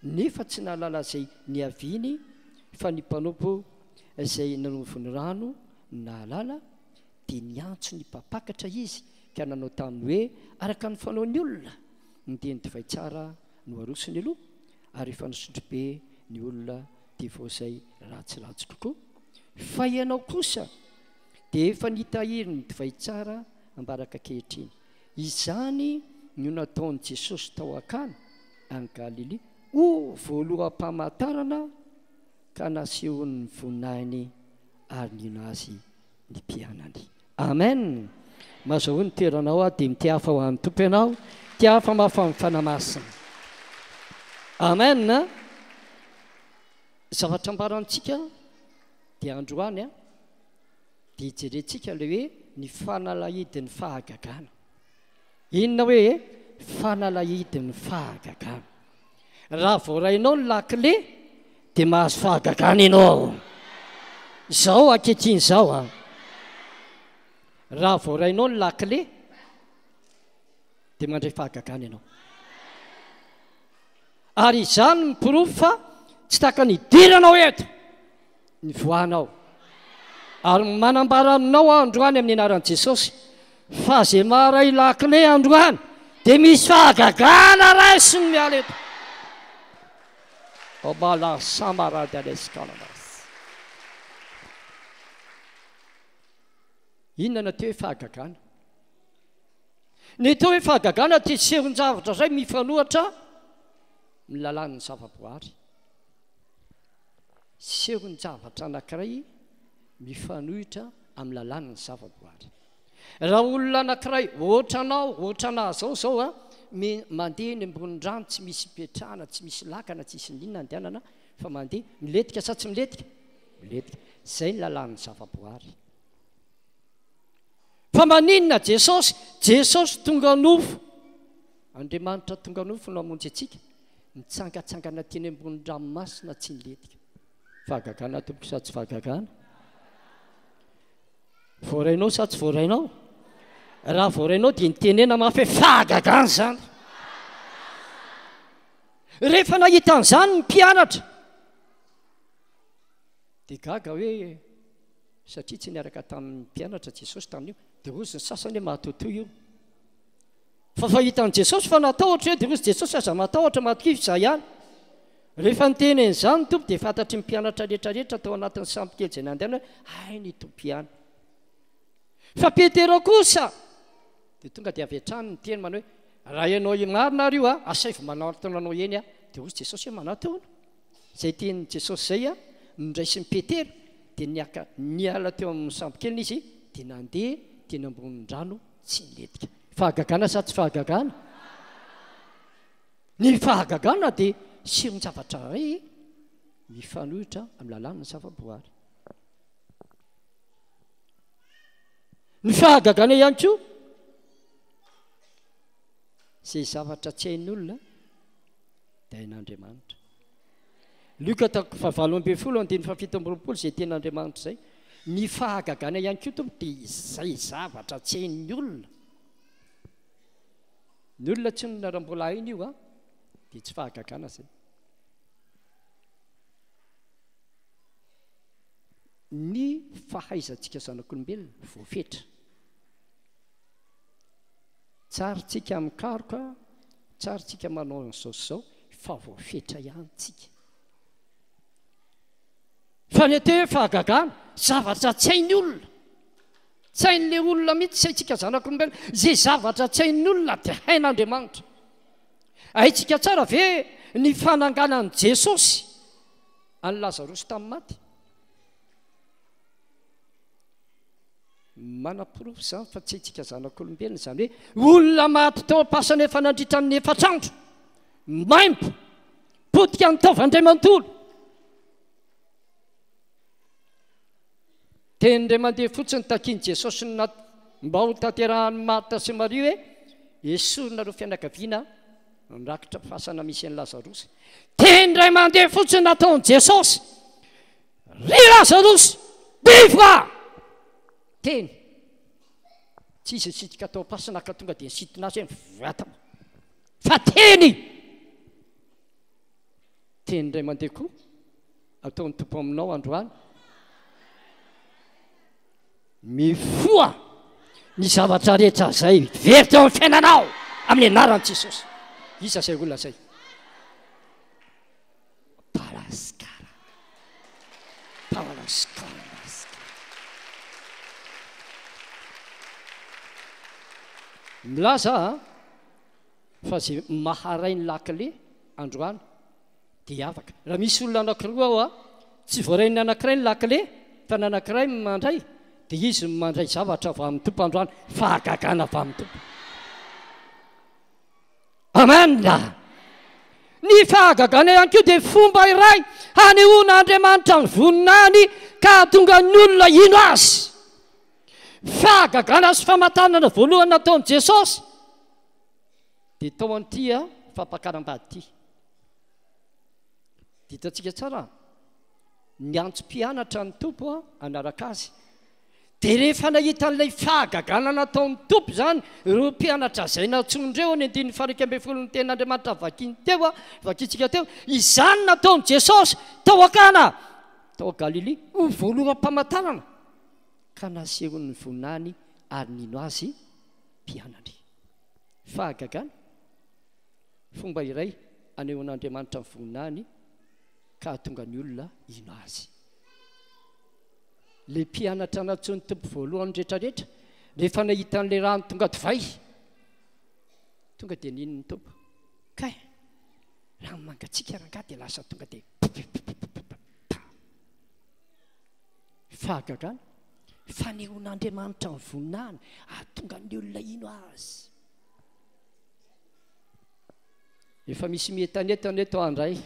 nefa tsy nahalala izay niaviany, fa ny mpanompo izay nanovo ny rano no nahalala, dia niantso ny mpampakatra izy ka nanao taminy hoe, Araka ny fanaon'ny olona, dia ny divay tsara no arosony aloha, ary efa nisotro be ny olona dia vao izay ratsiratsy kokoa. Fa ianao kosa dia efa nitahiry ny divay tsara ambaraka ankehitriny. Izany no nataon'i Jesosy tao Akana, any Galilia, ho voaloham-pamantarana ka nasehony ny voninahiny ary nino azy ny mpianany. Amen! Mazahoa ny toeranao aho dia mitehafa ho an'ny Tompo ianao, tehafa mafy amin'ny Fanahy Masina. Amen! Zavatra ambarantsika dia androany dia jerentsika ilay hoe ny fanalahidin'ny fahagagana. Inona hoe fanalahidin'ny fahagagana? Raha voarainao ny lakile dia mahazo fahagagana ianao. Izao ankehitriny izao an. Raha voarainao ny lakile dia mandray fahagagana ianao. Ary izany ny porofo fa tsy tahaka ny hidiranao eto ny voanao. Ary manambara aminao aho androany amin'ny anaran'i Jesosy fa izay maharay lakile androany dia misy fahagagana raisiny miala eto. Obala samara de l'escalamas. Inona no atao hoe fahagagana? Ny atao hoe fahagagana dia sehon-javatra izay mifanohitra amin'ny lalàn'ny zavaboary. Sehon-javatra anankiray mifanohitra amin'ny lalàn'ny zavaboary. Raha olona anankiray ohatra anao, ohatra anah zao zao a, mandeha eny ambonin'ny rano tsy misy ipetrahana, tsy misy lakana, tsisy n'inona andehanana fa mandeha, milentika sa tsy milentika? Milentika. Izay ny lalàn'ny zavaboary. Fa maninona Jesosy? Jesosy tonga nofo. Andriamanitra tonga nofo no hamonjy antsika. Nitsangatsangana teny ambony ranomasina tsy nilentika. Fahagagana tompoko sa tsy fahagagana? Voarainao sa tsy voarainao? Raha voarainao dia nitenena mafy hoe fahagagana izany. Rehefa nahita an'izany ny mpianatra dia gaga hoe Satria tsy niaraka tamin'ny mpianatra Jesosy tamin'io, dia hozy ny sasany hoe mahatotoa io. Fa fahita an'i Jesosy fa natahotra io, dia hozy Jesosy aza matahotra, matokia fa izaho ihany. Rehefa niteny an'izany ny Tompo dia fantatry ny mpianatra rehetrarehetra tao anatin'ny sambo kely izay nandehana hoe hay ny Tompo ihany. Fa Petera kosa dia tonga dia avy hatrany niteny manao hoe raha ianao marina ary io a, asaivo manatona anao eny aho. Dia hozy Jesosy hoe manatona. Izay tenin'i Jesosy izay noraisin'i Petera dia niaka niala teo amin'ny sambokeliny izy dia nandeha teny ambonin'ny rano tsy nilentika. Fahagagana sa tsy fahagagana? Ny fahagagana dia sehon-javatra iray mifanohitra amin'ny lalàn'ny zavaboary. Ny fahagagana ihany koa izay zavatra tsy hain'olona dia hain'Andriamanitra. Lioka toko fahavalo ambin'ny folo andininy fahafito amby roapolo izay tenin'Andriamanitra izay. Ny fahagagana ihany koa tompo dia izay zavatra tsy hain'ny olona. Ny olona tsy nona raha mbola hainy io a, dia tsy fahagagana izay. Ny fahaizantsika zanak'olombelona voafetra. Tsara tsika mikaroka, tsara tsika manao an'izao sy izao, fa voafetra ihany tsika. Fa ny atao hoe fahagagana, zavatra tsy hain'ny olona. Tsy hain'ilay olona mihitsy, tsy haintsika zanak'olombelona. Izay zavatra tsy hain'ny olona dia hain'Andriamanitra. Haintsika tsara ve ny fananganan'i Jesosy an'i Lazarosy tamin'ny maty? Manaporofo izany fa tsy haintsika zanak'olombelona izany hoe olona maty tao am-pasana efa nandritra ny efatr'andro, maimbo, potika ny taova indray manontolo. Teny indray mandeha fotsiny takian'i Jesosy ny nat mba ho tanterahan'i Marta sy Maria hoe, Esorinareo fianakaviana ny rakitra fasana misy an'i Lazarosy. Teny indray mandeha fotsiny nataon'i Jesosy, Ry Lazarosy, mivoaha! Teny. Tsy izy nisitrika tao am-pasana ka tonga dia nisintona azy hoe mivoaha tao. Fa teny! Teny indray mandeha koa ataon'ny Tompo aminao androany. Mifoha ny zavatra rehetra izay very teo amin'ny fiainanao amin'ny anaran'i Jesosy. Iza izay olona izay? Palaskara. Palaskara. Milaza fa izay maharay ny lakile androany dia afaka. Raha misy olona anankiroa ao, tsy voarain'ny anankiray ny lakile fa ny anankiray mandray, dia izy no mandray zavatra avy amin'ny Tompo androany, fahagagana avy amin'ny Tompo. Amen! Ny fahagagana ihany koa dia fomba iray hanehoan'Andriamanitra ny voninahiny ka hahatonga ny olona hino Azy. Fahagagana sy famantarana voalohany nataon'i Jesosy dia tao an'ity fampakaram-bady ity. Hitantsika tsara, niantso mpianatra ny Tompo hanaraka azy. Dia rehefa nahita an'ilay fahagagana nataon'ny Tompo izany ireo mpianatra izay nantsoiny ireo, ny andininy faha-11 ny tenin'Andriamanitra vakiny teo, vakintsika teo, izany nataon'i Jesosy tao Akana, tao Galilia, ho voaloham-pamantarana, ka nasehony ny voninahiny ary nino azy mpianany. Fahagagana, fomba iray anehoan'Andriamanitra ny voninahiny ka hahatonga ny olona hino Azy. Ilay mpianatra nantsoin'ny Tompo voalohany rehetrarehetra, rehefa nahita an'ilay rano tonga divay, tonga dia nino ny Tompo. Kay, rano mangatsiaka rangahy dia lasa tonga dia Fahagagana, fanehoan'Andriamanitra ny voninahiny hahatonga ny olona hino Azy. Efa misy mietanetana eto andray.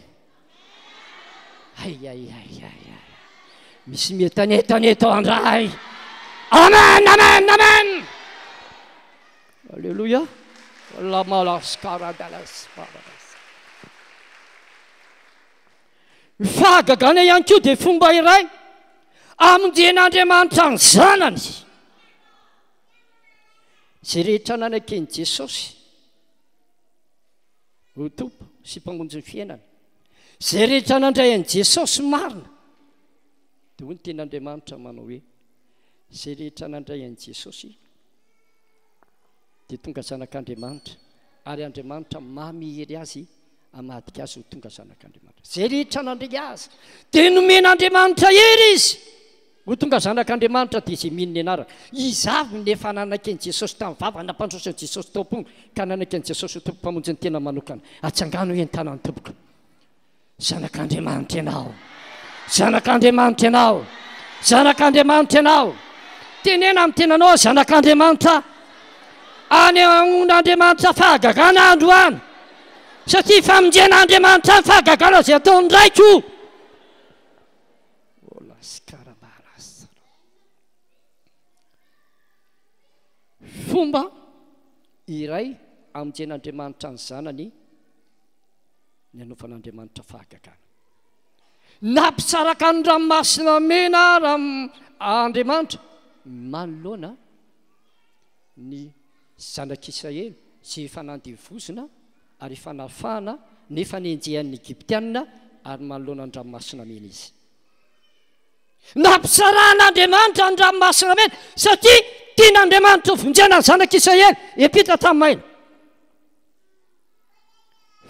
Ay ay ay ay ay. Misy mietanetana eto andray. Amen amen amen. Alléluia. La malaskara dalas paradas. Ny fahagagana ihany koa dia fomba iray amonjen'Andriamanitra ny zanany. Izay rehetra nanaken'i Jesosy ho Tompo sy Mpamonjy ny fiainana, izay rehetra nandray an'i Jesosy marina, dia hoy ny tenin'Andriamanitra manao hoe, izay rehetra nandray an'i Jesosy dia tonga zanak'Andriamanitra, ary Andriamanitra mamihery azy hamadika azy ho tonga zanak'Andriamanitra. Izay rehetra nandray azy dia nomen'Andriamanitra hery izy ho tonga zanak'Andriamanitra, dia izay mino ny anarany. Iza avy no efa nanaiky an'i Jesosy tamin'ny vava, nampandroso an'i Jesosy tao am-pony, ka nanaiky an'i Jesosy ho Tompo Mpamonjy ny tena manokana? Atsangano hoe ny tanan'ny Tompoko. Zanak'Andriamanitra ianao. Zanak'Andriamanitra ianao. Zanak'Andriamanitra ianao. Tenena amin'ny tenanao zanak'Andriamanitra. Anehoan'Andriamanitra fahagagana androany. Satria famonjen'Andriamanitra ny fahagagana izay ataon'ny raiko. Fomba iray amonjen'Andriamanitra ny zanany ny hanaovan'Andriamanitra fahagagana. Nampisaraka ny ranomasina mena Andriamanitra manoloana ny zanak'Israely izay efa nandevozina ary efa nafahana nefa nenjehan'ny Egyptiana ary manoloana ny ranomasina mena izy. Nampisarahan'Andriamanitra ny ranomasina mena satria tian'Andriamanitra ho vonjena ny zanak'Israely hiampita tamin'ny maina.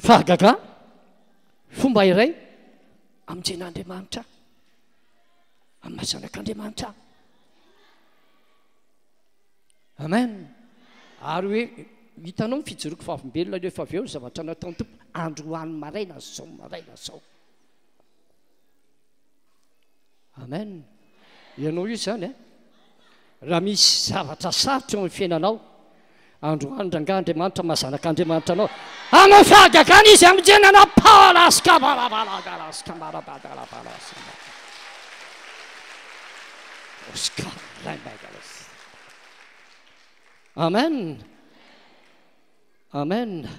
Fahagagana, fomba iray amonjen'Andriamanitra amin'ny maha zanak'Andriamanitra. Amen. Ary hoe hitanao ny fijoroako vavolombelona rehefa avy eo ny zavatra nataon'ny Tompo androany maraina zao maraina zao. Amen. Ianao io izany eh? Raha misy zavatra sarotra eo amin'ny fiainanao, androany rangahy Andriamanitra maha zanak'Andriamanitra anao, hanao fahagagana Izy hamonjena anao. Palaskabarabalagaskambarabadalabalasamba. Oscar Raimbaigalaos. Amen. Amen.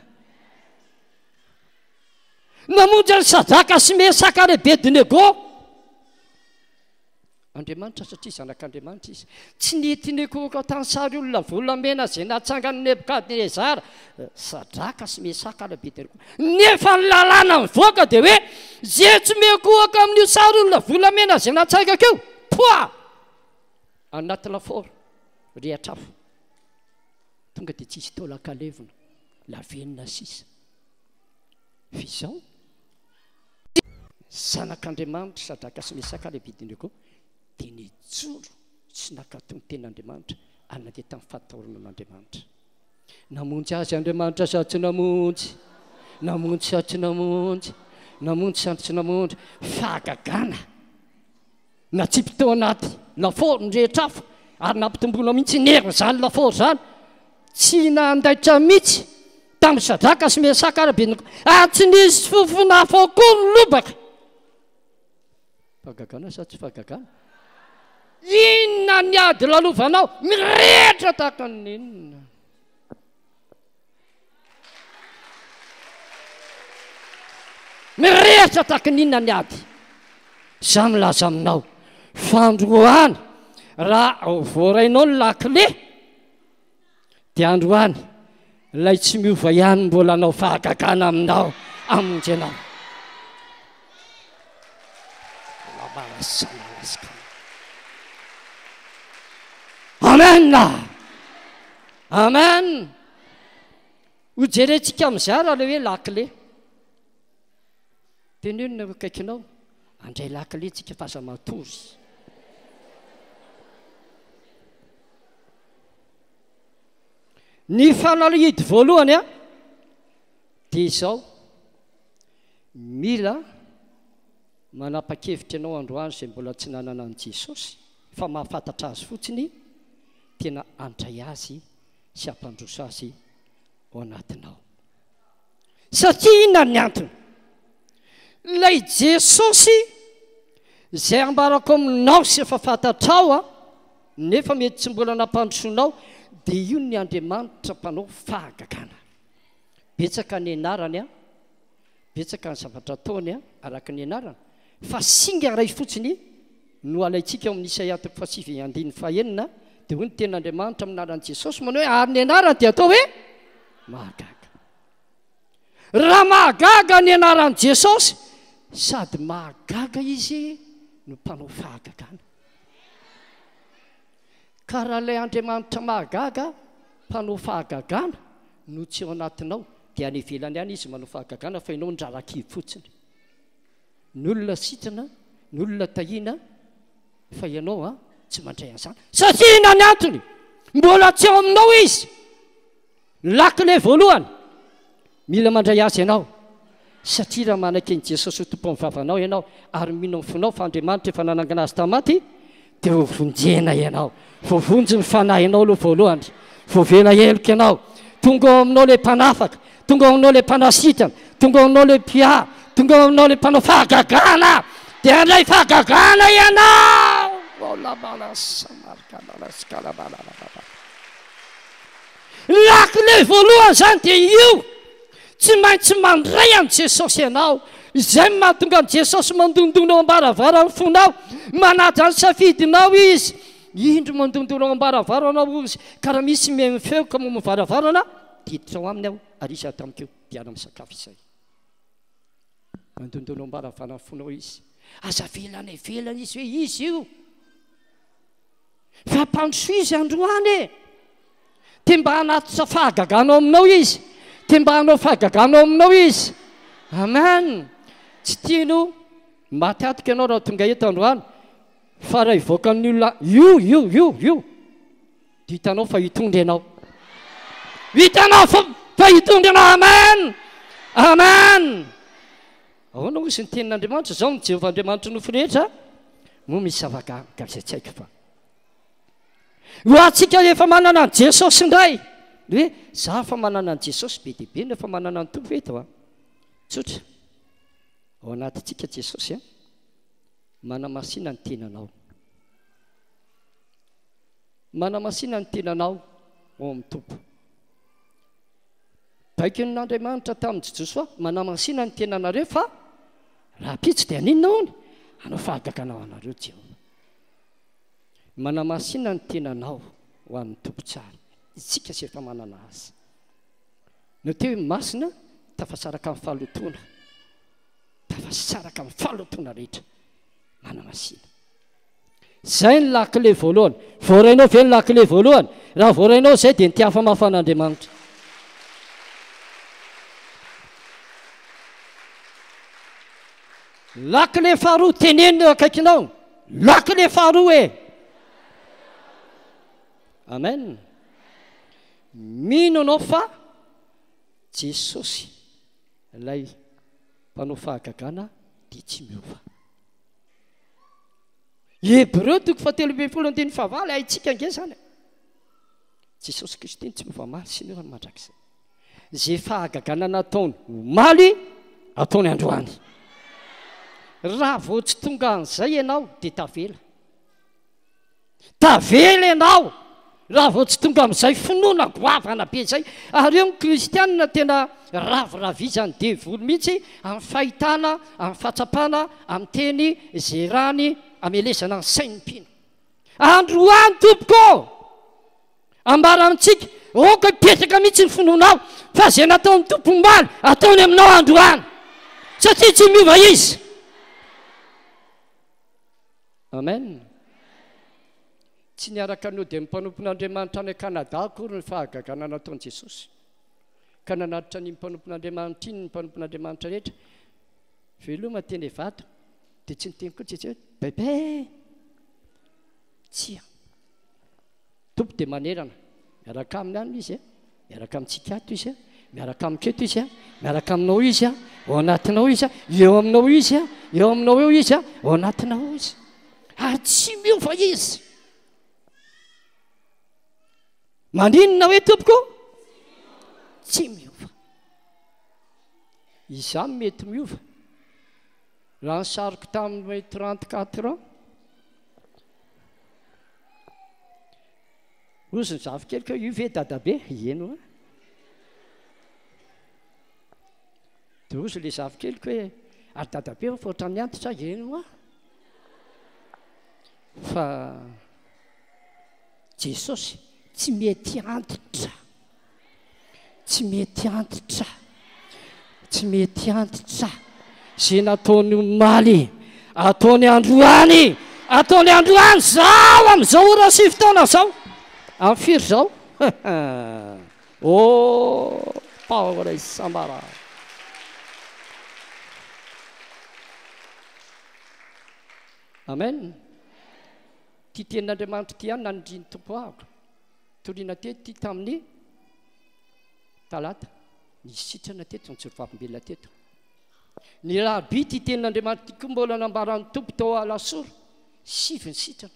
Namonjy an'i Sadraka sy Mesaka ary Abednego. Andriamanitra satria zanak'Andriamanitra izy. Tsy nety nikohoka tany sary olona volamena izay natsangan'i Nebokadnezara, Sadraka sy Mesaka ary Abednego. Nefa ny lalàna mivoaka dia hoe izay tsy mikohoka amin'io sary olona volamena izay natsangako io, poa! Anaty lafaoro, rihatr'afo. Tonga dia tsisy taolan-kalevina, lavenona sisa. Fa izao, Zanak'Andriamanitra, Sadraka sy Mesaka ary Abednego, dia nijoro sy nankatò ny tenin'Andriamanitra ary nandeha tamin'ny fahatahorana an'Andriamanitra. Namonjy azy Andriamanitra sa tsy namonjy? Namonjy sa tsy namonjy? Namonjy sa tsy namonjy? Fahagagana! Natsipy tao anaty lafaoro ny rehetra hafa ary nampitomboina mihitsy ny herin'izany lafaoro izany. Tsy nandaitra mihitsy tamin'i Sadraka sy Mesaka ary Abednego, ary tsy nisy fofona afo koa ny lobaka. Fahagagana sa tsy fahagagana? Inona ny ady lalovanao? Mirehitra tahaka ny inona? Mirehitra tahaka ny inona ny ady? Izaho milaza aminao fa androany raha voarainao ny lakile dia androany ilay tsy miova ihany mbola hanao fahagagana aminao hamonjy anao. Amen! Amen! Ho jerentsika amin'izay ary ilay hoe lakile. Teneno ny eo akaikinao, handray lakile tsika fa aza matory. Ny fanalahidy voalohany a, dia izao, mila manapa-kevitra ianao androany izay mbola tsy nanana an'i Jesosy fa mahafantatra azy fotsiny, tena handray azy sy hampandroso azy ao anatinao. Satria inona ny antony? Ilay Jesosy izay ambarako aminao sy efa fantatrao a, nefa mety tsy mbola nampandrosoanao, dia io ny Andriamanitra mpanao fahagagana. Betsaka ny anarany a, betsaka ny zavatra ataony a, araka ny anarany, fa singa iray fotsiny no alaintsika ao amin'ny Isaia toko fahasivy andininy fahenina, dia hoy ny tenin'Andriamanitra amin'ny anaran'i Jesosy manao hoe ary ny anarany dia atao hoe mahagaga. Raha mahagaga ny anaran'i Jesosy, sady mahagaga izy no mpanao fahagagana. Ka raha ilay Andriamanitra mahagaga, mpanao fahagagana no tsy ao anatinao, dia any ivelany any izy manao fahagagana fa ianao ndrarakivy fotsiny. Ny olona sitrana, ny olona tahiana, fa ianao a tsy mandray an'izany. Satria inona ny antony? Mbola tsy ao aminao izy. Lakile voalohany, mila mandray Azy ianao, satria raha manaiky an'i Jesosy ho Tompon'ny vavanao ianao ary mino amin'ny fonao fa Andriamanitra efa nanangana Azy tamin'ny maty, dia ho vonjena ianao. Voavonjy ny fanahinao aloha voalohany, voavela heloka ianao, tonga ao aminao ilay Mpanafaka, tonga ao aminao ilay Mpanasitrana, tonga ao aminao ilay Mpiahy, tonga ao aminao ilay Mpanao fahagagana, dia handray fahagagana ianao. Ny lakile voalohany izany dia io, tsy maintsy mandray an'i Jesosy ianao. Izay no mahatonga an'i Jesosy mandondona ao am-baravaran'ny fonao, manaja ny safidinao Izy. Indro mandondona ao am-baravaranao Izy, ka raha misy mihaino feo ka mamoha varavarana, dia hiditra ao aminy aho ary izy ato amiko, dia hiara-misakafo izay. Mandondona ao am-baravaran'ny fonao Izy. Aza avela any ivelany Izy hoe izy io. Fa ampandrosoy izy androany e! Te mba hanatitra fahagagana ao aminao izy. Te mba hanao fahagagana ao aminao izy. Amen. Tsy tiano maty atoka ianao raha tonga eto androany. Fa raha hivoaka ny olona io, io, io, io, dia hitanao fa hitondra ianao. Hitanao fa, fa hitondra ianao. Amen. Amen. Ahoana hozy ny tenin'Andriamanitra? Izao no Jehovah Andriamanitry ny nofo rehetra, moa misy zava-gaga izay tsy haiko fa. Ho antsika efa manana an'i Jesosy indray, ny hoe za efa manana an'i Jesosy, be dia be ny efa manana ny Tompo eto a. Tsotra. Ao anatintsika Jesosy a. Manamasina ny tenanao. Manamasina ny tenanao ao amin'ny Tompo. Baikon'Andriamanitra tamin'i Josoa, manamasina ny tenanareo fa rahampitso dia haninona hono? Hanao fahagagana ho anareo Jehovah. Manamasina ny tenanao ho an'ny Tompo tsara. Isika izay efa manana azy. No teo hoe masina, tafasaraka amin'ny fahalotoana. Tafasaraka amin'ny fahalotoana rehetra. Manamasina. Izay ny lakile voalohany. Voarainao ve ny lakile voalohany? Raha voarainao izay dia nitiafa mafy an'Andriamanitra. Lakile faharoa, teneno eo akaikinao. Lakile faharoa e! Amen. Mino anao fa Jesosy ilay mpanao fahagagana dia tsy miova. Hebreo toko fahatelo ambin'ny folo andininy fahavalo, haintsika ange izany e. Jesosy Kristy no tsy miova omaly sy ny mandrakizay. Izay fahagagana nataony omaly, ataony androany. Raha vao tsy tonga an'izay ianao dia tavela. Tavela ianao raha vao tsy tonga amin'izay finoana goavana be izay. Ary eo ny kristianina tena raviravizan'ny devoly mihitsy amin'ny fahitana, amin'ny fahatsapana, amin'ny teny izay rany amelezana ny sain'ny mpino. Androany tompoko ô! Ambara amintsika, aoka hipetraka mihitsy ny finoanao fa izay nataon'ny Tompo omaly, ataony aminao androany. Satria tsy miova Izy. Amen. Tsy niaraka nody amin'ny mpanompon'Andriamanitra any Canada akory ny fahagagana nataon'i Jesosy. Ka nanatitra an'iny mpanompon'Andriamanitra iny ny mpanompon'Andriamanitra rehetra. Veloma teny Ivato. Dia tsy niteny koa Jesosy hoe, Bebe! Tsia. Tompo dia manerana. Miaraka aminy any izy, miaraka amintsika ato izy, miaraka amiko eto izy, miaraka aminao izy, ao anatinao izy, eo aminao izy, eo aminao eo izy, ao anatinao izy. Ary tsy miova izy. Maninona hoe tompoko? Tsy miova. Izaho mety miova. Raha ny sariko tamin'ny 34 ans, Hozy ny zafikeliko hoe io ve dadabe? Eny hoa. Dia hozy ilay zafikeliko hoe ary dadabe fa ohatran'ny antitra aho? Eny hoa. Fa Jesosy tsy mety antitra. Tsy mety antitra. Tsy mety antitra. Izay nataony omaly, ataony androany, ataony androany izao amin'izao ora sy fotoana izao. Amin'ny firy izao? Oh, Paola Isambara. Amen. Ity tenin'Andriamanitra ity ihany nanindrian'ny Tompo ahako. Toriana teto ity tamin'ny talata. Nisy sitrana teto, nijoro vavolombelona teto. Ny rabi ity tenin'Andriamanitra ity koa mbola nambaran'ny Tompo tao Alasora. Sivy ny sitrana.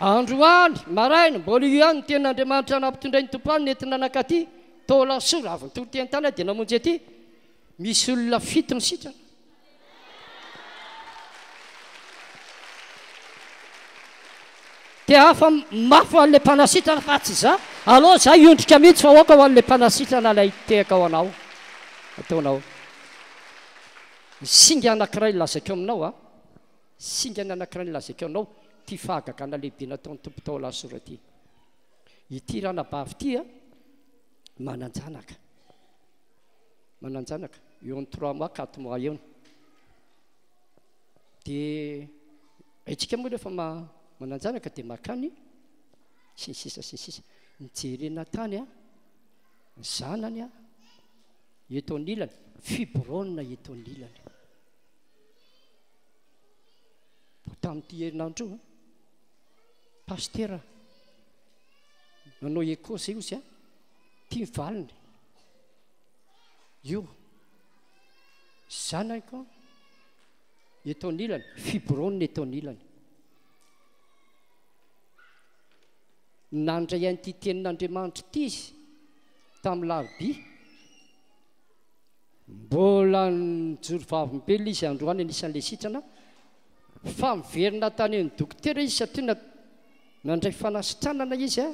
Androany, maraina, mbola io ihany ny tenin'Andriamanitra nampitondrain'ny Tompo ahy nentina nankaty tao Alasora. Avy nitory teny tany aho dia namonjy aty. Misy olona fito ny sitrana. Dia hafa mafy ho an'ilay mpanasitrana fa tsy za. Aleo za hiondrika mihitsy fa aoka ho an'ilay mpanasitrana ilay tehaka ho anao. Ataonao. Ny singa anankiray lazaiko aminao a, singana anankiray lazaiko anao, ity fahagagana lehibe nataon'ny Tompo tao Alasora ity. Ity ranabavy ity a, manan-janaka. Manan-janaka, eo amin'ny trois mois, quatre mois eo. Dia haintsika moa rehefa manan-janaka dia makany sy ny sisa sy ny sisa. Nijerena tany a, ny zanany a, eto anilany, fibrone eto anilany. Vao tamin'ity herinandro io, pasitera nanao écho zay ozy a, ity ny valiny. Io zanako eto anilany, fibrone eto anilany. Nandray an'ity tenin'Andriamanitra ity izy tamin'ny larobia. Mbola nijoro vavolombelona izy androany anisan'ilay sitrana fa miverina tany amin'ny dokotera izy satria nandray fanasitranana izy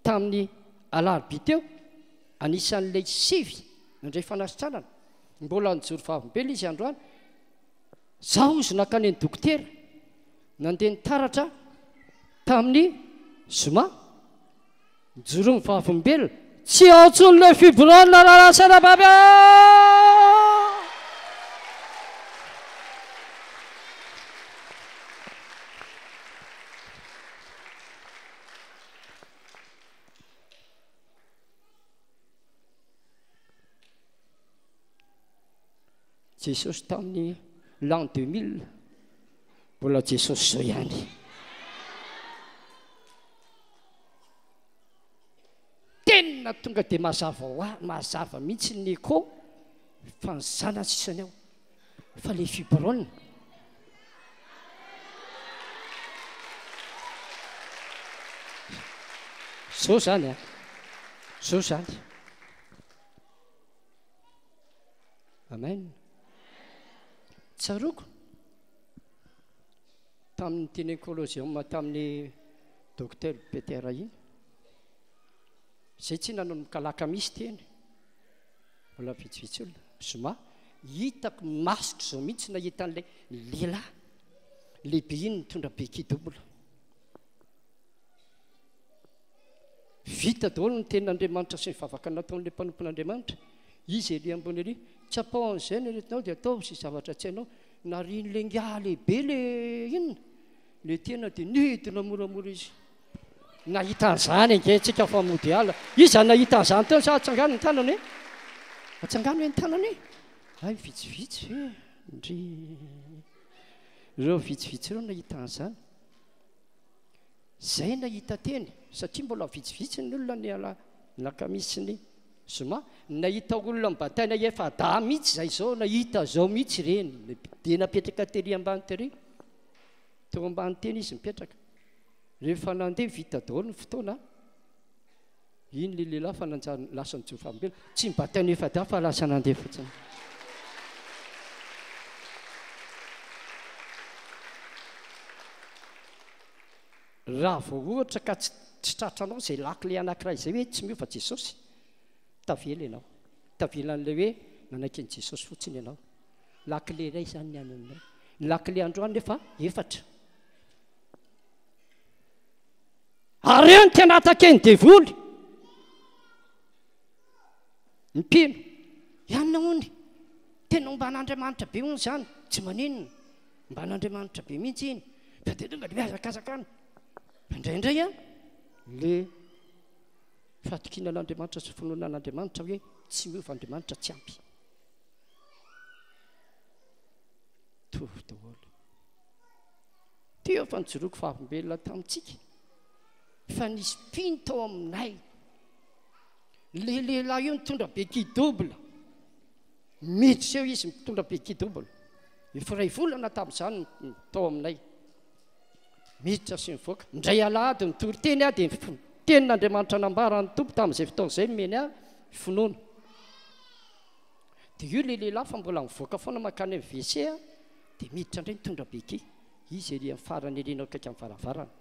tamin'ny alarobia teo, anisan'ilay sivy nandray fanasitranana. Mbola nijoro vavolombelona izy androany. Zaho ozy nankany amin'ny dokotera, nandeha nitaratra tamin'ny zoma. Mijoroa ny vavolombelona. Tsy ao intsony ilay fibrone rahalahy sy anabavy a! Jesosy tamin'ny l'an 2000 mbola Jesosy izao ihany. Tena tonga dia mazava ho ahy, mazava mihitsy ny écho fa ny zanany sisany ao fa le fibrone. Zao zany a, zao zany. Amen. Tsaroako tamin'ny teny Colosseum tamin'ny Docteur Peter iny. Zay tsy nanomboka alakamisy teny. Mbola vitsivitsy olona. Zoma, hitako masoko izao mihitsy nahita an'ilay lehilahy lehibe iny nitondra béquille double. Vita daholo ny tenin'Andriamanitra sy ny vavaka nataon'ilay mpanompon'Andriamanitra. Izy ery ambony ery. Tsapao an'izay ny aretinao dia ataovy izay zavatra tsy hainao. Narian'ilay ingahy lehibe ilay inona? Ilay tena dia nidina moramora izy. Nahita an'izany ange tsika fa mody ala. Iza nahita an'izany teo sa atsangano ny tanana e? Atsangano hoe ny tanana e? Hay vitsivitsy ve? Ndry. Ireo vitsivitsy ireo nahita an'izany. Zay nahita teny, satria mbola vitsivitsy ny olona ny alakamisy sy ny zoma, nahita olona mibataina efa-dahy mihitsy zay zao, nahita zao mihitsy ireny, dia napetraka tery ambany tery, teo ambany teny izy mipetraka. Rehefa nandeha vita daholo ny fotoana, iny le lehilahy fa nanjary lasa nijoro fahavelona, tsy nibataina efa-dahy fa lasa nandeha fotsiny. Raha vao ohatra ka tsy tsy tratranao izay lakile anankiray izay hoe tsy miova Jesosy, tavela ianao. Tavela an'ilay hoe nanaiky an'i Jesosy fotsiny ianao. Lakile iray izany ny any aminao. Ny lakile androany nefa efatra. Ary eo ny tena ataken'ny devoly. Ny mpino. Ianona hono, tena omban'Andriamanitra be hono izany, tsy maninona. Mba an'Andriamanitra be mihitsy iny fa dia tonga dia mihazakazaka any. Fa indraindray an, le fahatokiana an'Andriamanitra sy finoana an'Andriamanitra hoe tsy miova Andriamanitra tsy ampy. Mitovy daholo. Teo fa nijoroako vavolombelona tamintsika fa nisy mpino tao aminay. Le lehilahy io nitondra béquille double. Miditra eo izy mitondra béquille double. Efa iray volana tamin'izany no tao aminay. Miditra sy mivoaka. Indray alahady nitory teny aho dia ny tenin'Andriamanitra nambaran'ny Tompo tamin'izay fotoana izay nomeny ahy finoana. Dia io ilay lehilahy fa mbola mivoaka foana mankany amin'ny WC dia miditra indray mitondra béquille. Izy ery amin'ny farany ery akaiky amin'ny varavarana.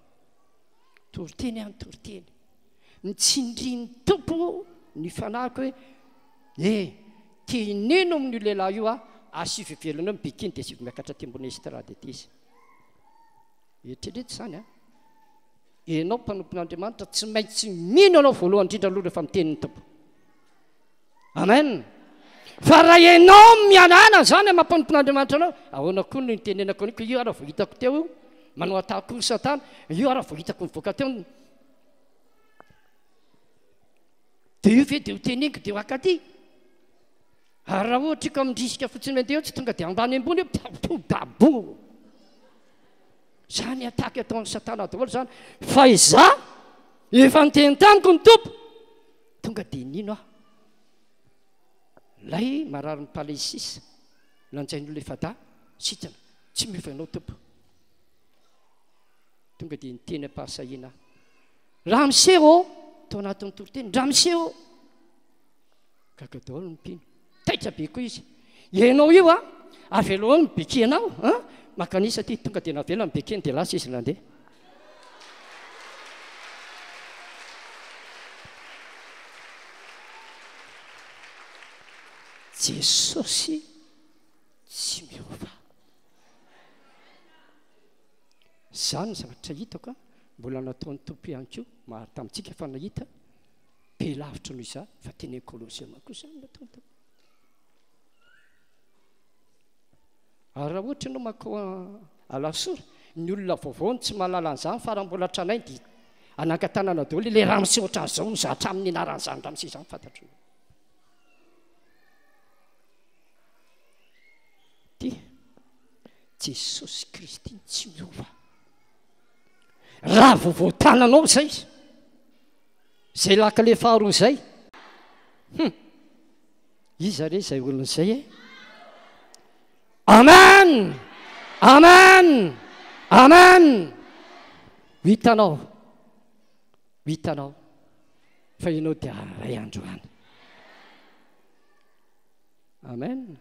Tory teny aho nitory teny. Nitsindrin'ny Tompo ny fanahiko hoe, E, teneno amin'io lehilahy io aho, asio ivelany eo ny bikiny dia asio miakatra aty ambony estrade aty izy. Eritrereto izany an. Ianao mpanompon'Andriamanitra tsy maintsy mino anao voalohany indrindra aloha rehefa miteny ny Tompo. Amen. Fa raha ianao mialana izany amin'ny maha-mpanompon'Andriamanitra anao, ahoana koa no nitenenako an'io, io ary vao hitako teo io, manao attaque koa Satana, io ary vao hitako nivoaka teo. Dia io ve dia ho teneniko dia ho akaty? Ary raha ohatra io ka mindrisika fotsiny mandeha eo, tsy tonga dia ambany ambony eo, dabo dabo. Izany attaque ataon'i Satana daholo izany. Fa izaho efa niteny tamiko ny Tompo. Tonga dia nino aho. Ilay mararin'ny palesis, lanjain'olona efa-dahy, sitrana. Tsy miova ianao Tompo. Tonga dia niteny am-pahasahiana aho. Ramose ô! Tao anatin'ny toriteny, Ramose ô! Gaga daholo ny mpino. Taitra be koa izy. Ianao io an, avelao ao ny béquille-nao an, makanisa aty, tonga dia navela ny béquille-ny dia lasa izy nandeha. Jesosy tsy miova. Izany ny zavatra hitako an, mbola nataon'ny Tompo ihany koa, maro tamintsika efa nahita, be lavitra noho izaho, fa teny amin'ny Colosseum koa izany nataon'ny Tompo. Ary raha ohatra ianao mankao Alasora, ny olona vaovao no tsy mahalala an'izany fa raha mbola tranainy dia anangan-tanana daholo ilay ramose ohatran'izao no za hatramin'ny anaran'izany ramose izany fantatro. Ty Jesosy Kristy tsy miova. Raha vao voatananao izay, izay lakile faharoa izay, hum, iza re izay olona izay e? Amen! Amen! Amen! Ho hitanao, ho hitanao fa ianao dia ray androany. Amen.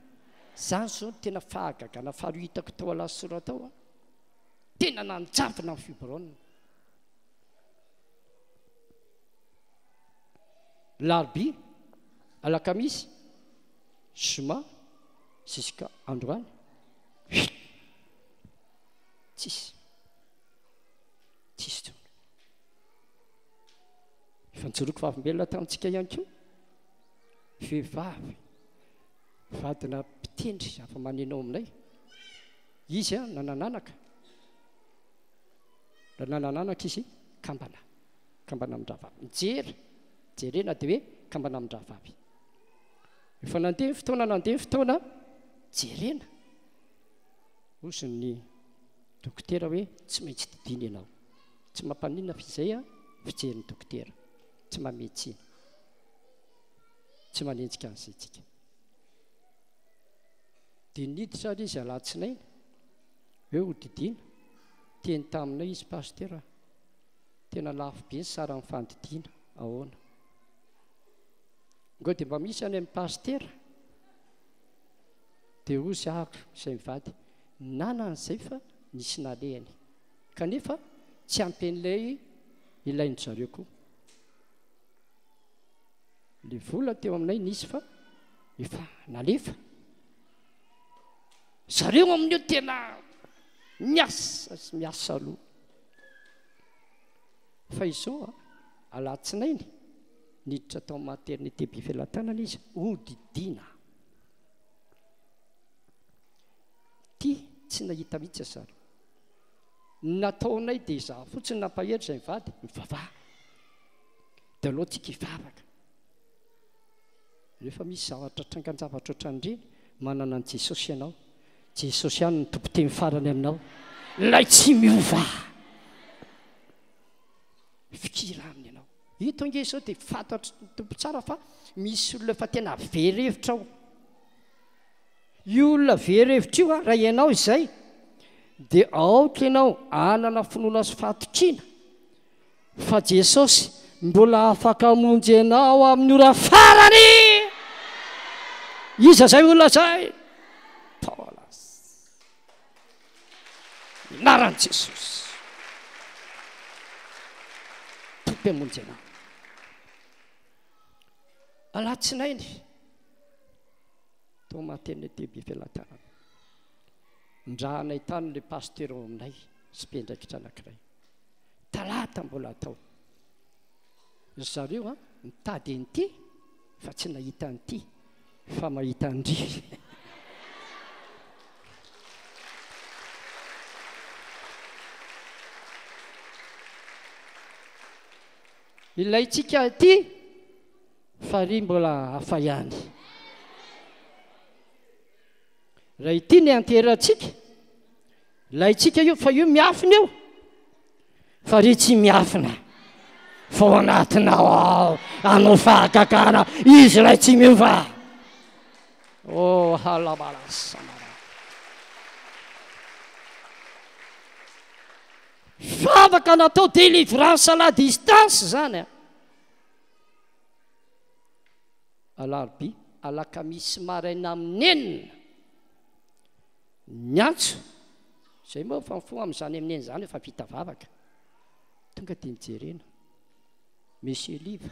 Zany zao no tena fahagagana faharoa hitako tao Alasora tao a. Tena nanjavona ny fibrone. Larobia, alakamisy, zoma, jusqu'à androany. Tsisy. Tsisy intsony. Efa nijoroako vavolombelona tamintsika ihany koa. Vehivavy vadina mpitendry zava-maneno ao aminay. Izy nanananaka. Raha nanananaka izy, kambana. Kambana amin-drahavavy. Mijery, jerena dia hoe kambana amin-drahavavy. Efa nandeha ny fotoana, nandeha ny fotoana, jerena. Hozy ny dokotera hoe tsy maintsy didiana ianao. Tsy mampaninona fa izay fijerin'ny dokotera. Tsy mamehy tsiny. Tsy manenjika an'izay tsika. Dia niditra ary izy alatsinainy hoe ho didiana. Teny taminay izy, Pasitera, tena lafo be ny saran'ny fandidiana, ahoana? Ngao dia mba misy any amin'ny pasitera? Dia hozy ahako izay mivady, nanana izay fa nisy nalehany. Kanefa tsy ampy an'ilay ilain-dry zareo koa. Le vola teo aminay nisy fa efa nalefa. Zareo amin'io tena miasa sy miasa aloha. Fa izao a, alatsinainy niditra tao maternité Befelatanana izy hodidiana. Ty tsy nahita mihitsy zareo. Ny nataonay dia izaho fotsiny nampahery izay mivady, mivavaha. Dia aleo tsika hivavaka. Rehefa misy zavatra trangan-javatra ohatran'ireny, manana an'i Jesosy ianao. Jesosy ihany no tompon-teny farany aminao. Ilay tsy miova. Fikira aminy ianao. Eto ange izao dia fantatry ny Tompo tsara fa misy olona efa tena very hevitra ao. Io olona very hevitra io, raha ianao izay, dia aoka ianao hanana finoana sy fahatokiana Fa Jesosy mbola afaka hamonjy anao amin'ny ora farany! Iza izay olona izay? Paolasy. Anaran'i Jesosy. Tompo hamonjy anao. Alatsinainy, tao maternité Befelatanana. Ndrahanay tany le pasteur ao aminay sy mpiandraikitra anankiray. Talata mbola atao. Ry zareo an, mitady an'ity fa tsy nahita an'ity fa mahita an-dry. Ilaintsika ity fa ry mbola hafa ihany. Raha ity ny anterantsika, ilaintsika io fa io miafina io. Fa ry tsy miafina fa ao anatinao ao hanao fahagagana izy ilay tsy miova. Oh halabalasamara. Vavaka natao délivrance à la distance zany a. Alarobia. alakamisy maraina amin'ny enina, niantso, izay moa efa mifoha amin'izany amin'ny enina izany efa vita vavaka, tonga dia nijerena, Monsieur Liva,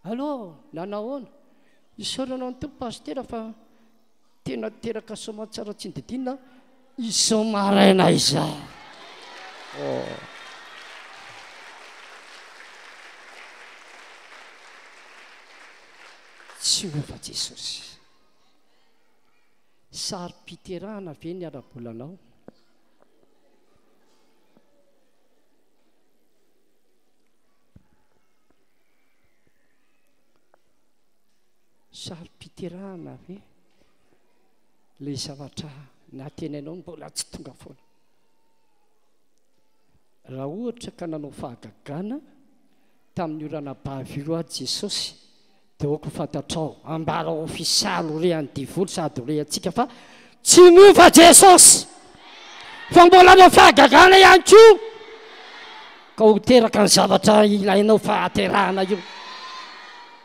Allô, nanahoana? Isaorana ny Tompo Pasitera fa tena teraka soamantsara tsy nodidinina izao maraina izao. Oh. Tsy miova Jesosy. Saro-piterahana ve ny ara-bolanao? Saro-piterahana ve ilay zavatra nantenainao mbola tsy tonga foana? Raha ohatra ka nanao fahagagana tamin'io ranabavy io aho Jesosy dia aoka ho fantatrao, ambara ofisialy ho rehan'ny devoly sady ho rehantsika fa tsy miova Jesosy fa mbola hanao fahagagana ihany koa ka ho teraka ny zavatra ilainao fahaterahana io.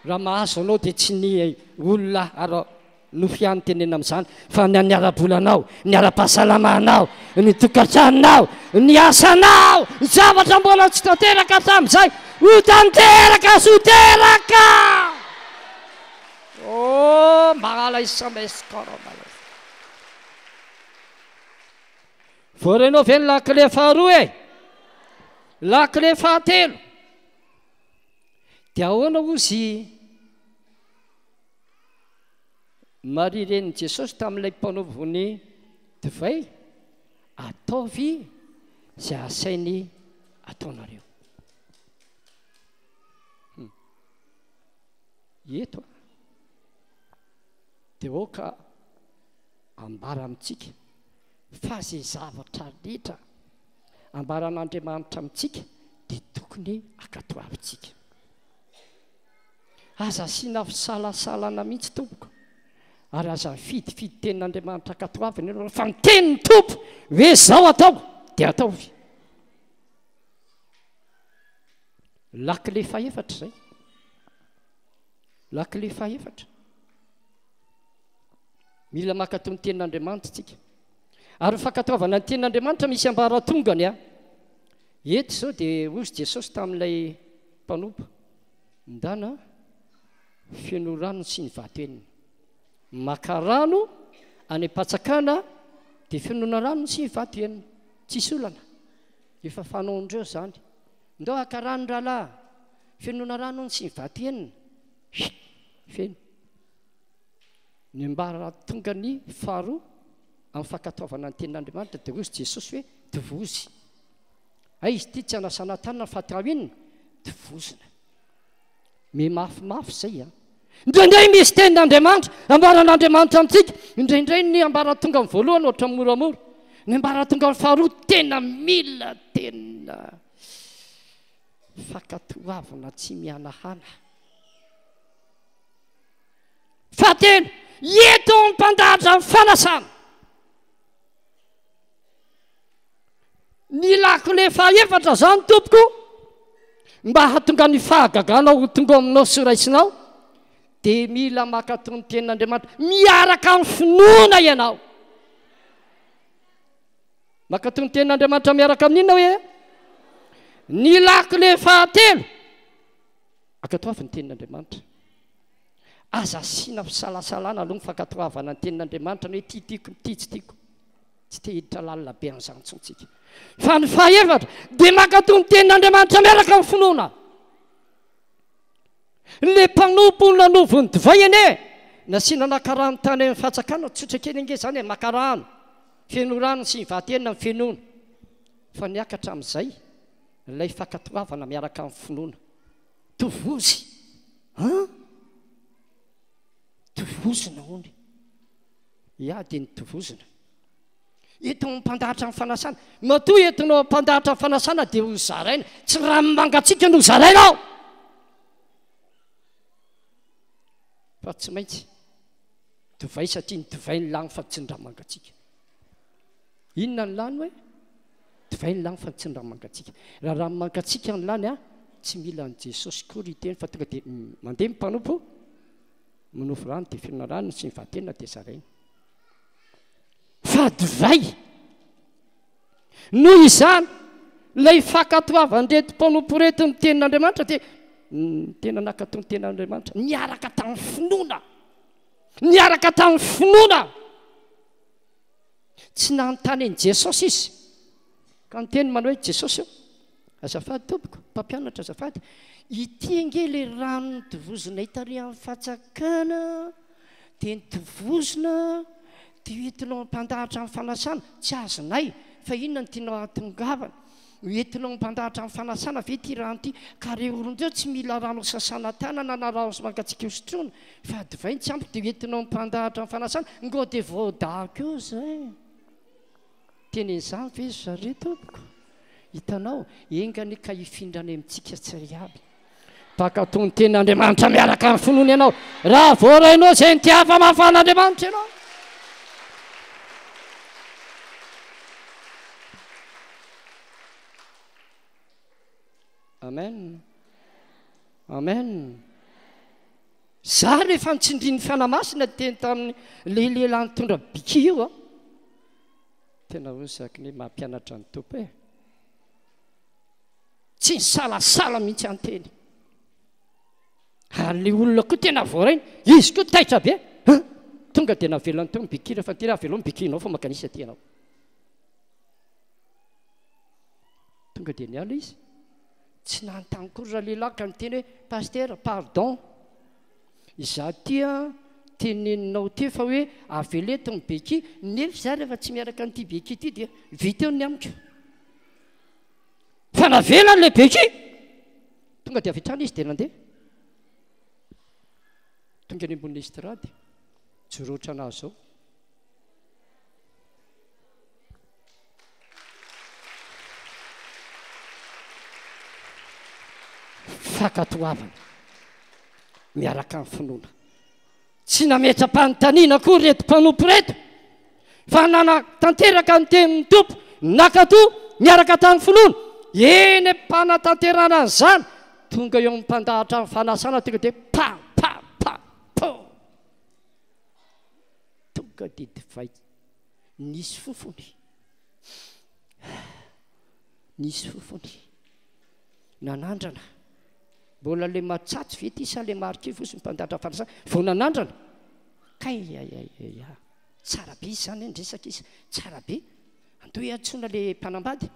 Raha mahazo anao dia tsy ny olona ara Nofy ihany tenenina amin'izany fa ny an'ny ara-bolanao, ny ara-pahasalamanao, ny tokantranonao, ny asanao, ny zavatra mbola tsy tanteraka hatramin'izay, ho tanteraka sy ho teraka! Oh, mahala isameskoromala. Voarenao ve ny lakile faharoa e? Lakile fahatelo. Dia ahoana ozy Maria renin'i Jesosy tamin'ilay mpanompo ny divay, Ataovy izay asainy ataonareo. Hmm. Eto dia aoka ambara amintsika fa izay zavatra rehetra ambaran'Andriamanitra amintsika dia tokony ankatoavintsika. Aza asiana fisalasalana mihitsy tompoko, ary aza mifidifidy tenin'Andriamanitra ankatoavina ianao, fa miteny ny Tompo hoe zao atao dia ataovy. Lakile fahefatra izay. Lakile fahefatra. Mila mankatò ny tenin'Andriamanitra isika. Ary ny fankatoavana ny tenin'Andriamanitra misy ambaratongany a. Eto izao dia hozy Jesosy tamin'ilay mpanompo. Ndana feno rano sy ny vato enina. Maka rano any am-patsakana dia fenoina rano sy ny vato enina. Tsisy olana. Efa fanaondreo izany. Ndao haka rano rahalahy. Fenoina rano sy ny vato enina. Chut! Feno. Ny ambaratonga ny faharoa amin'ny fankatoavana ny tenin'Andriamanitra dia hozy Jesosy hoe tovozy. Hay izy ity tsy anasana tanana fa atao inona? Tovozina. Me mafimafy izay an. Indraindray misy tenin'Andriamanitra, ambaran'Andriamanitra amintsika. Indraindray ny ambaratonga amin'ny voalohany ohatra moramora. Ny ambaratonga amin'ny faharoa tena mila tena fankatoavana tsy mihanahana. Fahatelo, eto ny mpandahatra ny fanasana. Ny lakile fahaefatra izany tompoko, mba hahatonga ny fahagagana ho tonga ao aminao sy ho raisinao, dia mila mankatò ny tenin'Andriamanitra miaraka amin'ny finoana ianao. Mankatò ny tenin'Andriamanitra miaraka amin'inona hoe? Ny lakile fahatelo, ankatoavy ny tenin'Andriamanitra. Aza asiana fisalasalana aloha ny fankatoavana ny tenin'Andriamanitra, ny hoe ity tiako, ity tsy tiako. Tsy te hiditra lalina be an'izany intsony tsika. Fa ny fahefatra dia mankatò ny tenin'Andriamanitra miaraka amin'ny finoana. Le mpanompo nanovo ny divay anie nasiana naka rano tany amin'ny fatsakana, tsotra kely ange izany e, maka rano, feno rano sy ny vato enina ny fenoana. Fa niakatra amin'izay ilay fankatoavana miaraka amin'ny finoana. Tovozy an! Tovozina hono. Ia dia nitovozina. Eto amin'ny mpandahatra ny fanasana. Matoa entinao mpandahatra ny fanasana dia ho zaraina. Tsy rano mangatsiaka no zaraina ao. Fa tsy maintsy divay satria ny divay ny lany fa tsy ny rano mangatsiaka. Inona ny lany hoe? Divay ny lany fa tsy ny rano mangatsiaka. Raha rano mangatsiaka ny lany a, tsy mila an'i Jesosy koa ry teny fa tonga dia mandeha ny mpanompo. Manofy rano dia fenona rano sy ny vatenina dia zaraina. Fa divay. Noho izany, ilay fankatoavan'ireto mpanompo ireto ny tenin'Andriamanitra dia tena nankatò ny tenin'Andriamanitra niaraka tamin'ny finoana. Niaraka tamin'ny finoana. Tsy nanontany an'i Jesosy izy. Ka niteny manao hoe, Jesosy ô, azafady tompoko, mpampianatra azafady, ity ange ilay rano notovozinay tary amin'ny fatsakana, dia notovozina, dia entinao hampandahatra amin'ny fanasana, tsy azonay, fa inona no tianao hahatongavana? Entinao hampandahatra amin'ny fanasana ve ity rano ity? Ka ireo olona ireo tsy mila rano hosasana tanana na rano mangatsiaka hosotroina, fa divay no tsy ampy dia entinao hampandahatra amin'ny fanasana, ngao dia voadahako eo izay. Teny an'izany ve ry zareo tompoko? Hitanao, enga anie ka hifindra any amintsika tsirairay aby. Mpankatò ny tenin'Andriamanitra miaraka amin'ny finoana ianao. Raha voarainao izay nitiava mafan'Andriamanitra ianao. Amen. Amen. Za rehefa nitsindrin'ny Fanahy Masina teny tamin'ny lehilehilahy nitondra biki io a. Tena hoe zaky ny mampianatra ny Tompo e. Tsy nisalasala mihitsy an-teny. Ary le olona koa tena voarainy, izy koa taitra be. Hein? Tonga dia navelany teo ny biki rehefa niteny avelao ny bikinao fa makanisa aty ianao. Tonga dia niala izy. Tsy nanontany koa ralehilahy ka niteny hoe pasteur pardon. Izaho ity an, teneninao teo fa hoe avela eto ny béquille, nefa izaho rehefa tsy miaraka amin'ity béquille ity dia vita eo ny amiko. Fa navelany ilay béquille! Tonga dia avy hatrany izy dia nandeha. Tonga any ambony estrade, joro ohatran'ahy izao. Fankatoavana miaraka amin'ny finoana. Tsy nametra-panontaniana akory ireto mpanompo ireto fa nanatanteraka ny tenin'ny Tompo, nankatò niaraka tamin'ny finoana. Eny am-panatanterahana an'izany, tonga eo amin'ny mpandahatra ny fanasana tonga dia pa pa pa po. Tonga dia divay Nisy fofony. Nisy fofony. Nanandrana. Mbola le matsatso ve ity sa le marikivy hozy ny mpandahatra fanasana. Vao nanandrana. Kay ay ay ay ay. Tsara be izy izany, niresaka izy. Tsara be. Andeha hiantsoana le mpanambady.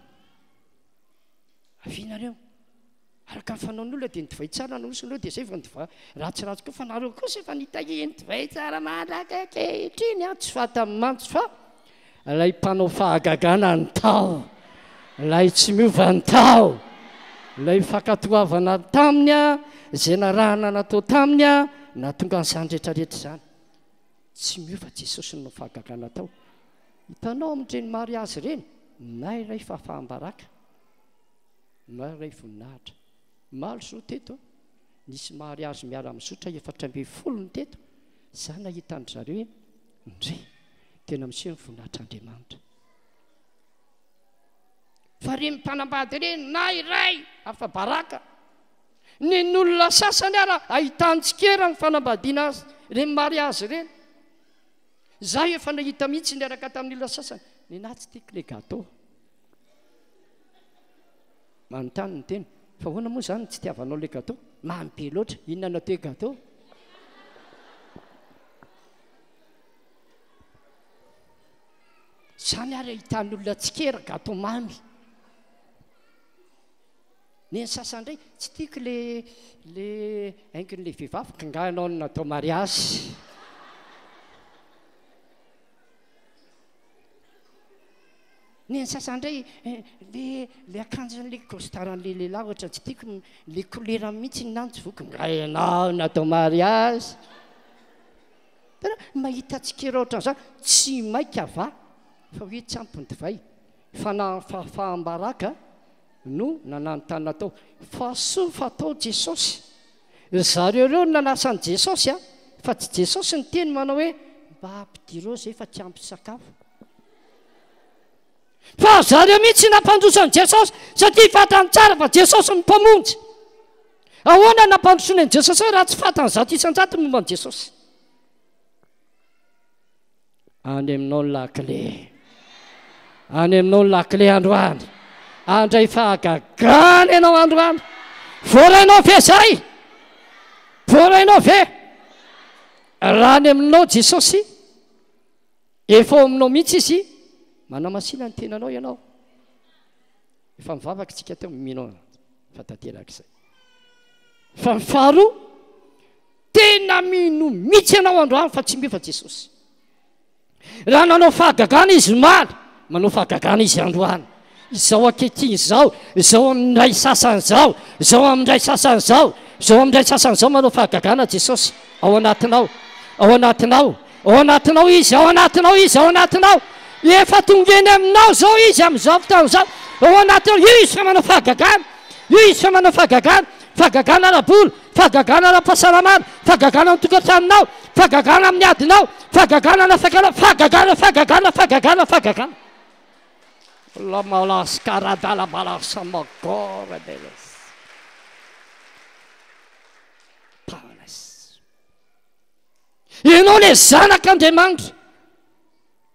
Avia nareo. Araka ny fanaon'ny olona dia ny divay tsara no arosonareo dia izay vao ny divay ratsiratsy koa fa nareo kosa efa nitahian'ny divay tsara mandraka ankehitriny an, tsy fantany mantsy fa ilay mpanao fahagagana ny tao, ilay tsy miova ny tao, ilay fankatoavana taminy an, izay narahana natao taminy an, nahatonga an'izany rehetra rehetra izany. Tsy miova Jesosy no fahagagana tao. Hitanao amin'ireny mariazy ireny, na iray fahafaham-baraka. Maray voninahitra. Omaly zao teto nisy mariazy miara-mizotra 14 ny teto, za nahita an-dry zareo hoe ndry, tena miseho ny voninahitr'Andriamanitra. Fa reny mpanambady ireny na iray afa-baraka. Nen'olona sasany ara ahitany tsikera ny fanambadiana azy ireny mariazy ireny. Za efa nahita mihitsy niaraka tamin'ny olona sasany, nenaha tsy tiako le gâteau. Manontany ny tena, fa ahoana moa izany no tsy itiavanao ilay gâteau? Mamy be loatra, inona no atao hoe gâteau? Izany ary ahitan'ny olona tsikera gâteau mamy. Ny an'ny sasany indray, tsy tiako le le haingon'ilay vehivavy, k'angaha ianao no natao mariazy? Ny an'ny sasany indray le le akanjon'le costard an'le lehilahy ohatra tsy tiako le couleur mihitsy ny ahy tsy voky nga ianao natao mariage. Tena mahita tsikera ohatran'izany tsy maika va fa hoe tsy ampy ny divay fa na ny fahafaham-baraka no nananontanona tao fa soa fa tao Jesosy. Ry zareo ireo no nanasa an'i Jesosy a, fa tsy Jesosy niteny manao hoe mba ampidiro eo zay fa tsy ampy sakafo. Fa ry zareo mihitsy nampandroso an'i Jesosy satria fantany tsara fa Jesosy no Mpamonjy. Ahoana nampandrosoany an'i Jesosy raha tsy fantany 100% momba an'i Jesosy? Any aminao ny lakile. Any aminao ny lakile androany. Andray fahagagana ianao androany. Voarainao ve zay? Voarainao ve? Raha any aminao Jesosy, efa ao aminao mihitsy izy, manamasina ny tenanao ianao. Efa mivavaka isika teo, mino fa tanteraka izay. Fa ny faharoa, Tena mino mihitsy ianao androany fa tsy miova Jesosy. Raha nanao fahagagana izy omaly, manao fahagagana izy androany. Izao ankehitriny izao, izao amin'ny iray sasany izao, izao amin'ny iray sasany izao, izao amin'ny iray sasany izao manao fahagagana Jesosy ao anatinao, ao anatinao, ao anatinao izy, ao anatinao izy, ao anatinao. Efa tonga eny aminao izao izy amin'izao fotoana izao, ao anatinao, io izy fa manao fahagagana, io izy fa manao fahagagana, fahagagana ara-bola, Fahagagana ara-pahasalamana, fahagagana amin'ny tokantranonao, fahagagana amin'ny adinao, fahagagana anafaka anao, fahagagana, fahagagana, fahagagana, fahagagana. Lamalas karadala balasamagore beles. Pales. Ianao le zanak'Andriamanitra.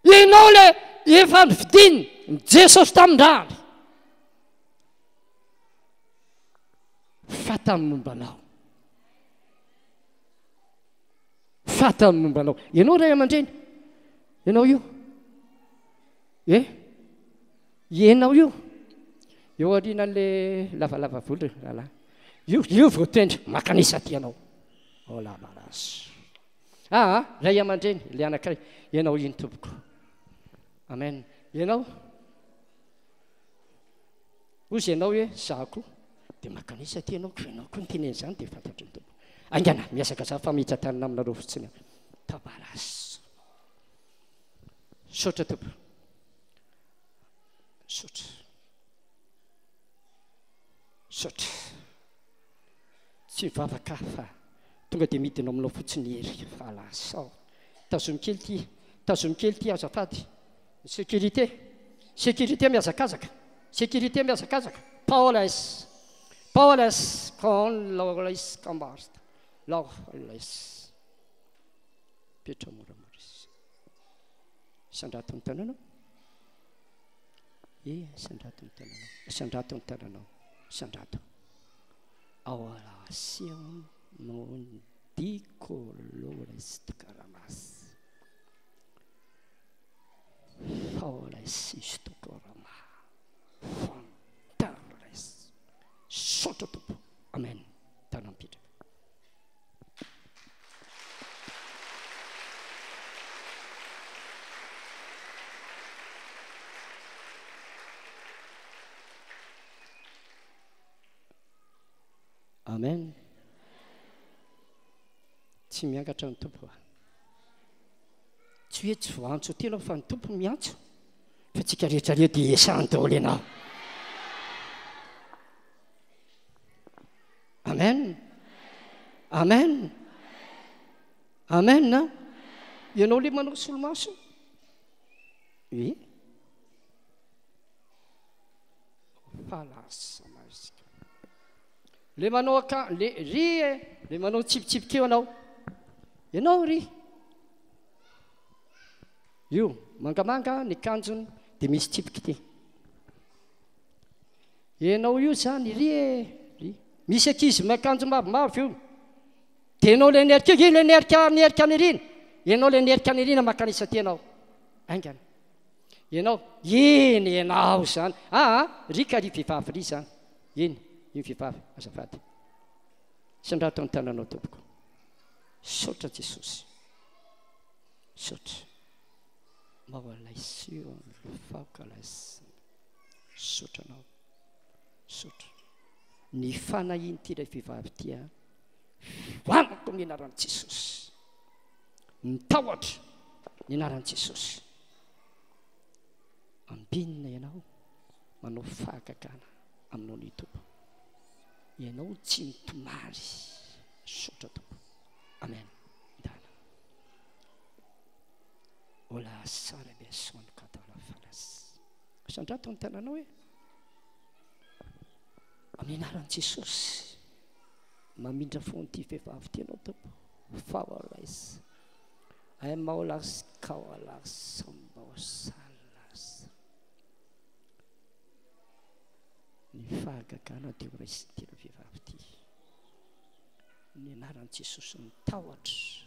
Ianao le efa nifidiny Jesosy tamin-drany. Fantany momba anao. Fantany momba anao. Ianao ray aman-dreny. Ianao io. Eh? Ianao io. Eo aorianan'le lavalava volo ry rahalahy. Io, io voatendry. Makanisa aty ianao. Oh la malas. Ah, ah, ray aman-dreny, le anankiray. Ianao iny tompoko. Amen. Ianao. Hozy ianao hoe, Izaho koa. Dia mankanesa aty ianao, koa ianao koa niteny an'izany dia fantatry ny Tompo. Haingana, mihazakazaha fa mihitsa-tanana aminareo fotsiny aho. Tabaras. Misaotra Tompo. Misaotra. Misaotra. Tsy mivavaka aho fa tonga dia midina aminao fotsiny hery. Fa lasa aho. Tazomy kely ity. Tazomy kely ity azafady. Ny sécurité. Sécurité mihazakazaka. Sécurité mihazakazaka. Paoles. Paoles con loles cambast. Loles. Petra moramora izy. Sandrato ny tananao. E, sandrato ny tananao. Sandrato ny tananao. Sandrato. Ao alasia non dico lores karamas. Misaotra Tompo. Amen. Tana mipetraka. Amen. Tsy miangatra ny Tompo. Tsy hoe tsy voaantso tena fa ny Tompo miantso fa tsika rehetra reo dia esany daholo ianao. Amen. Amen. Amen. Ianao le manao solomaso? Oui. Fa lasa mazika. Le manao aka le ry e, le manao tsipitsipika eo anao. Ianao ry. Io mangamanga ny kanjony dia misy tsipika ity. Ianao io zany ry e, ry. Misy ankizy miakanjo mavomavo io. Dia ianao le nerika io, le nerika nerika any Ianao le nerika any aoriana makanisa aty ianao. Aingana. Ianao, eny ianao izany. Aa, ry ka ry vehivavy ry izany. Eny, iny vehivavy, azafady. Sandrato ny tananao tompoko. Misaotra Jesosy. Misaotra. Maoalaisio faokalais. Misaotra anao. Misaotra. Ny fanahin'ity ilay vehivavy ity a. Voanako amin'ny anaran'i Jesosy. Ny tahotra ny anaran'i Jesosy. Ambinina ianao manao fahagagana aminao ny Tompo. Ianao tsy mitomary. Misaotra Tompo. Amen. Ndana. Ola sara be son katala falas. Sandrato ny tananao e. Amin'ny anaran'i Jesosy. Mamindra fo an'ity vehivavy ity ianao Tompo. Faorais. Ny fahagagana dia ho raisin'ity ravehivavy ity. Ny anaran'i Jesosy ny tahotra.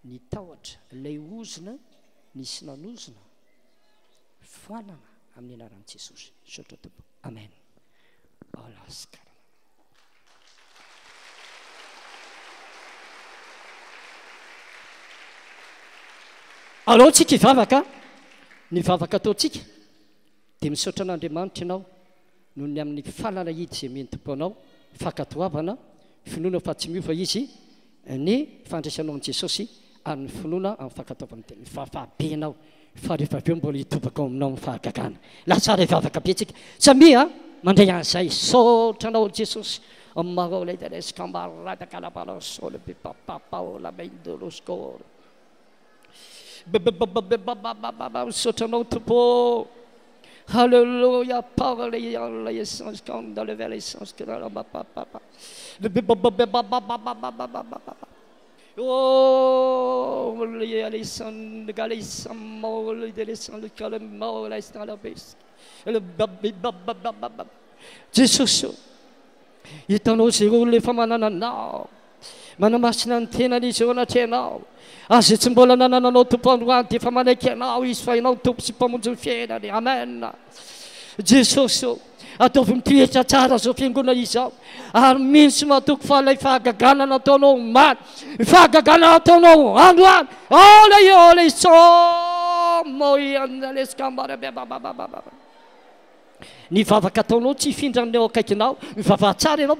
Ny tahotra, ilay ozona nisy nanozona, foanana amin'ny anaran'i Jesosy. Misaotra Tompo. Amen. Alaska. Alao tsika hivavaka, ny vavaka ataontsika dia misaotra an'Andriamanitra ianao noho ny amin'ny fanalahidy izay omen'ny Tompo anao, fankatoavana, finoana fa tsy miova Izy, ny fandraisanao an'i Jesosy ary ny finoana amin'ny fankatoavana ny teniny. Mivavaha be ianao fa rehefa avy eo mbola hitobaka ao aminao ny fahagagana. Lasa ary hivavaka be tsika. Samia mandray an'izay. Misaotra anao Jesosy. Misaotra anao Tompo ô. Alléluia, parle essence essence Oh, Jesosy ô, hitanao izay olona efa manana Anao, manamasina ny tenany izy eo anatrehanao, ary izay tsy mbola nanana Anao Tompo androany dia efa manaiky Anao izy fa Ianao Tompo sy Mpamonjy ny fiainany. Amen. Jesosy ô, ataovy mitoetra tsara izao fiangonana izao, ary mino sy matoky fa ilay fahagagana nataonao omaly, ny fahagagana nataonao androany, ole ole so moi andaleskambara Ny vavaka ataonao tsy hifindra amin'ny eo akaikinao, mivavaha tsara ianao,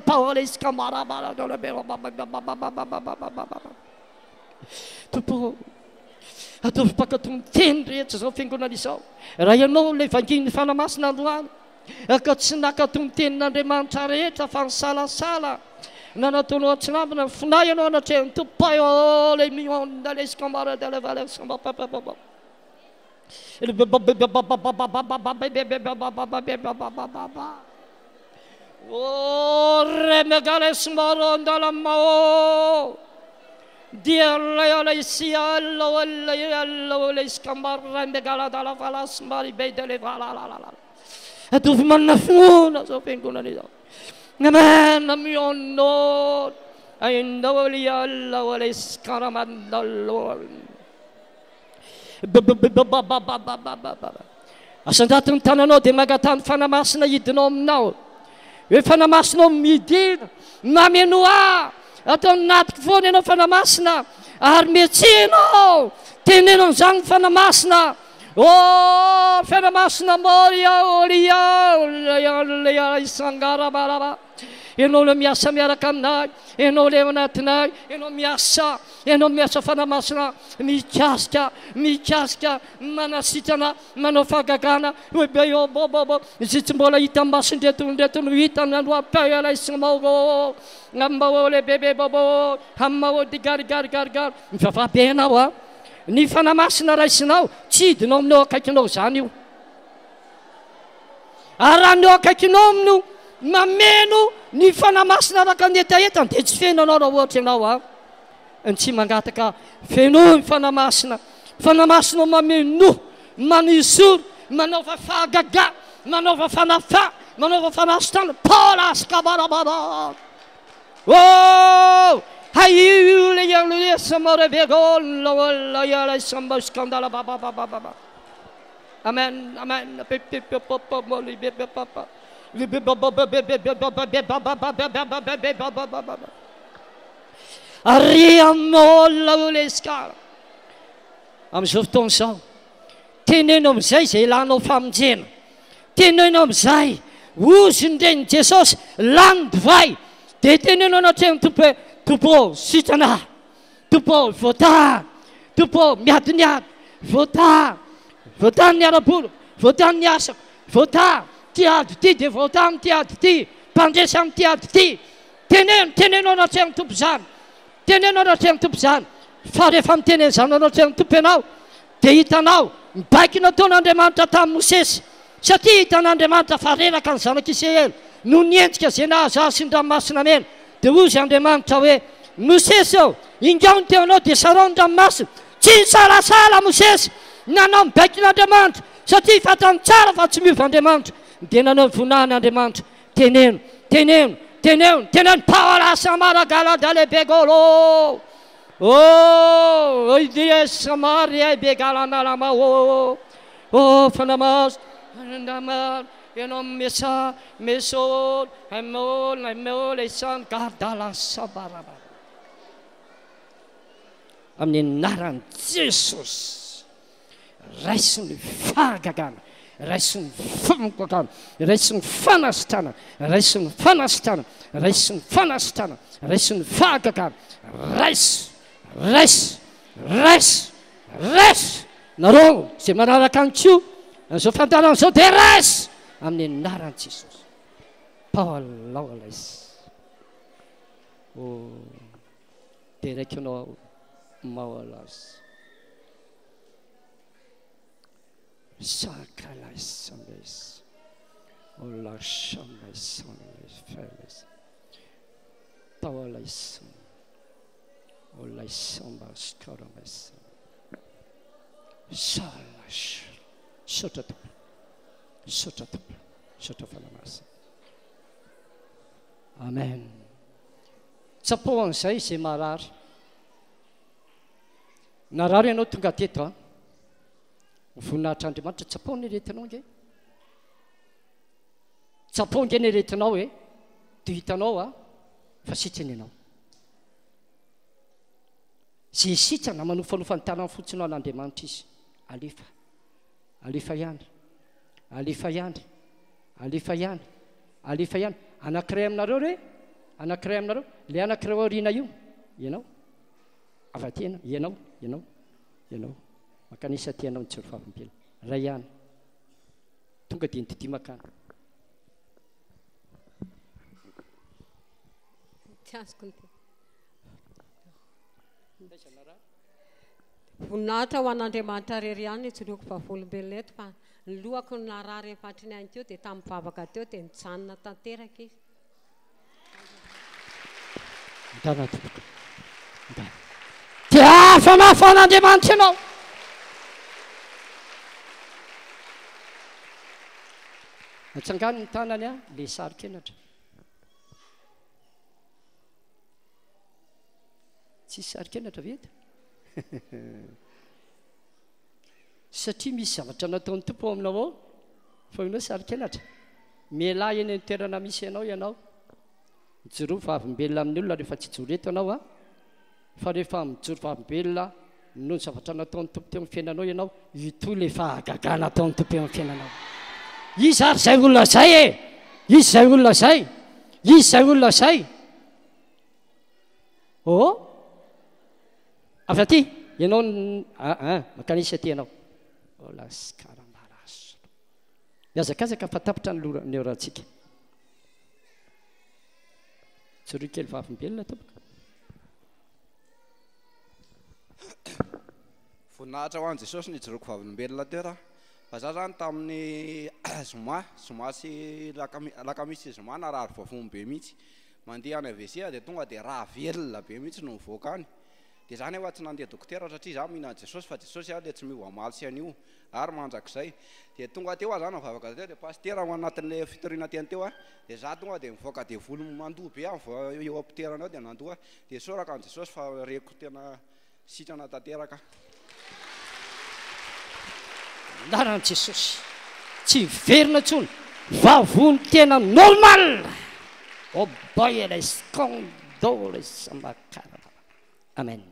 Tompo ô, ataovy mpankatò ny teny rehetra izao fiangonana izao. Raha ianao ilay vangin'ny Fanahy Masina androany, ka tsy nankatò ny tenin'Andriamanitra rehetra fa nisalasala, na nataonao an-tsirambina ny finahy ianao anatrehan'ny Tompo, Ataovy manana finoana izao fiangonana izao. Amen. Mionona. Asandrato ny tananao dia mangataha ny Fanahy Masina hidina ao aminao. Hoe Fanahy Masina ao midina, mamenoa ahy, atao anatiko foana ianao Fanahy Masina, ary mihetsehina aho. Teneno an'izany ny Fanahy Masina. Oh, Fanahy Masina, Moria, Oria, Oria, Isangara, Baraba. Ianao ilay miasa miaraka aminay, Ianao ilay ao anatinay, Ianao miasa, Ianao miasa Fanahy Masina, mikasika, mikasika, manasitrana, manao fahagagana, hoe be eo bo bo bo, izay tsy mbola hita masondreto ndreto no hita ny andro ampelaisimao, amao le bebe bo bo, amao digarigarigarigary, mivavaha be ianao a, ny Fanahy Masina raisinao, tsy hidinao amin'eo akaikinao izany io. Ary raha ny eo akaikinao no mameno ny Fanahy Masina araka ny hetahetany dia tsy feno anao raha ohatra ianao a ny tsy mangataka fenoy ny Fanahy Masina. Fanahy Masina mameno, manisoro, manaova fahagaga, manaova fanafaha, manaova fanasitana. Paola skabarabara. Oh! Amen, amen. Amin'izao fotoana izao, teneno amin'izay izay ilanao famonjena. Teneno amin'izay, hozy ny renin'i Jesosy, lany divay. Dia teneno anatrehan'ny Tompo hoe, Tompo ô, sitrana aho. Tompo ô, voataha. Tompo ô, miady ny ady. Voataha. Voataha ny ara-bola. Voataha ny asako. Voataha. Ity ady ity dia voataha amin'ity ady ity. Mpandresy amin'ity ady ity. Teneno, teneno anatrehan'ny Tompo izany. Teneno anatrehan'ny Tompo izany. Fa rehefa miteny an'izany anatrehan'ny Tompo ianao, dia hitanao ny baiko nataon'Andriamanitra tamin'i Mosesy. Satria hitan'Andriamanitra fa reraka ny zanak'Israely noho ny endrika izay nahazo azy sy ny Ranomasina Mena, dia hozy Andriamanitra hoe, Mosesy ô, ingao ny teonao dia sarao ny ranomasina. Tsy nisalasala Mosesy nanao ny baikon'Andriamanitra satria fantany tsara fa tsy miova Andriamanitra. Dia nanao ny voninahiny Andriamanitra. Teneno, teneno, teneno, teneno Paola Samara Galadale Begolo. Oh, Oidia Samaria Begalanalama oh. Oh, Fanamas, Nama, Ianao Mesa, Mesol, Emol, Emol, Esan, Gardala Sabaraba. Amin'ny anaran'i Jesosy, raiso ny fahagagana, raiso ny fahagagana, raiso ny fanasitranana, raiso ny fanasitranana, raiso ny fanasitranana, raiso ny fahagagana, raiso, raiso, raiso, raiso. Nareo izay manaraka any koa an'izao fandaharana izao dia raiso amin'ny anaran'i Jesosy. Paolaola izy. Oh. Deraiko anao aho Maolas Sakalaisames Olashamaisamefeles Taolaisam Olaisambaskarames Salash Misaotra Tompo Misaotra Tompo Misaotra Fanahy Masina Amen Tsapao an'izay izay marary. Narary ianao tonga teto an. Voninahitr'Andriamanitra, tsapao ny aretinao ange. Tsapao ange ny aretinao e. Dia hitanao a fa sitrana ianao. Izay sitrana manofanofa ny tanany fotsiny ho an'Andriamanitra izy. Alefa. Alefa ihany. Alefa ihany. Alefa ihany. Alefa ihany. Anankiray aminareo re, anankiray aminareo, ilay anankiray ao aoriana io, ianao, avy aty ianao, ianao, ianao, ianao, mankanesa aty ianao nijoro vavolombelona. Iray ihany. Tonga dia nodidia mankany. Tsy azoko ny teny. Voninahitra ho an'Andriamanitra irery ihany no ijoroako vavolombelona eto fa ny lohako no narary efa hatry ny ainy teo dia tamin'ny vavaka teo dia nijanona tanteraka izy. Ndana tompoko. Ndana. Dia hafa mafy an'Andriamanitra ianao. Atsangano ny tanany a, le saro-kenatra. Tsisy saro-kenatra ve eto? Satria misy zavatra nataon'ny Tompo ao aminao ao, fa ianao saro-kenatra. Mialà eny amin'ny toerana misy anao ianao. Mijoroa vavolombelona amin'ny olona rehefa tsy hijoro eto ianao a. Fa rehefa mijoro vavolombelona noho ny zavatra nataon'ny Tompo teo amin'ny fiainanao ianao, hitohy ilay fahagagana ataon'ny Tompo eo amin'ny fiainanao. Iza ary izay olona izay e? Iza izay olona izay? Iza izay olona izay? Oh? Avy aty, ianao ah, ah, makanisa aty ianao. Olaskarambaraso. Mihazakazaka fa tapitra ny lora ny orantsika. Joroy kely vavolombelona tompoko. Voninahitra ho an'i Jesosy ny ijoroako vavolombelona teo raha. Fa za zany tamin'ny zoma, zoma sy lakamisy sy zoma narary voafony be mihitsy. Mandeha any AVC aho dia tonga dia rà velona be mihitsy no mivoaka any. Dia za nefa tsy nandeha dokotera satria za mino an'i Jesosy fa Jesosy aho dia tsy miova omaly sy anio ary mandrakizay. Dia tonga teo aho za nivavaka teo dia pasitera ao anatin'ilay fitoriana teny teo aho dia za tonga dia mivoaka devoly mandoa be aho eo am-pitoerana eo dia nandoa dia isaorako an'i Jesosy fa reko tena Sitrana tanteraka. Anaran'i Jesosy. Tsy hiverina intsony. Vavony tena normal. Oboyeles condoles makaraba. Amen.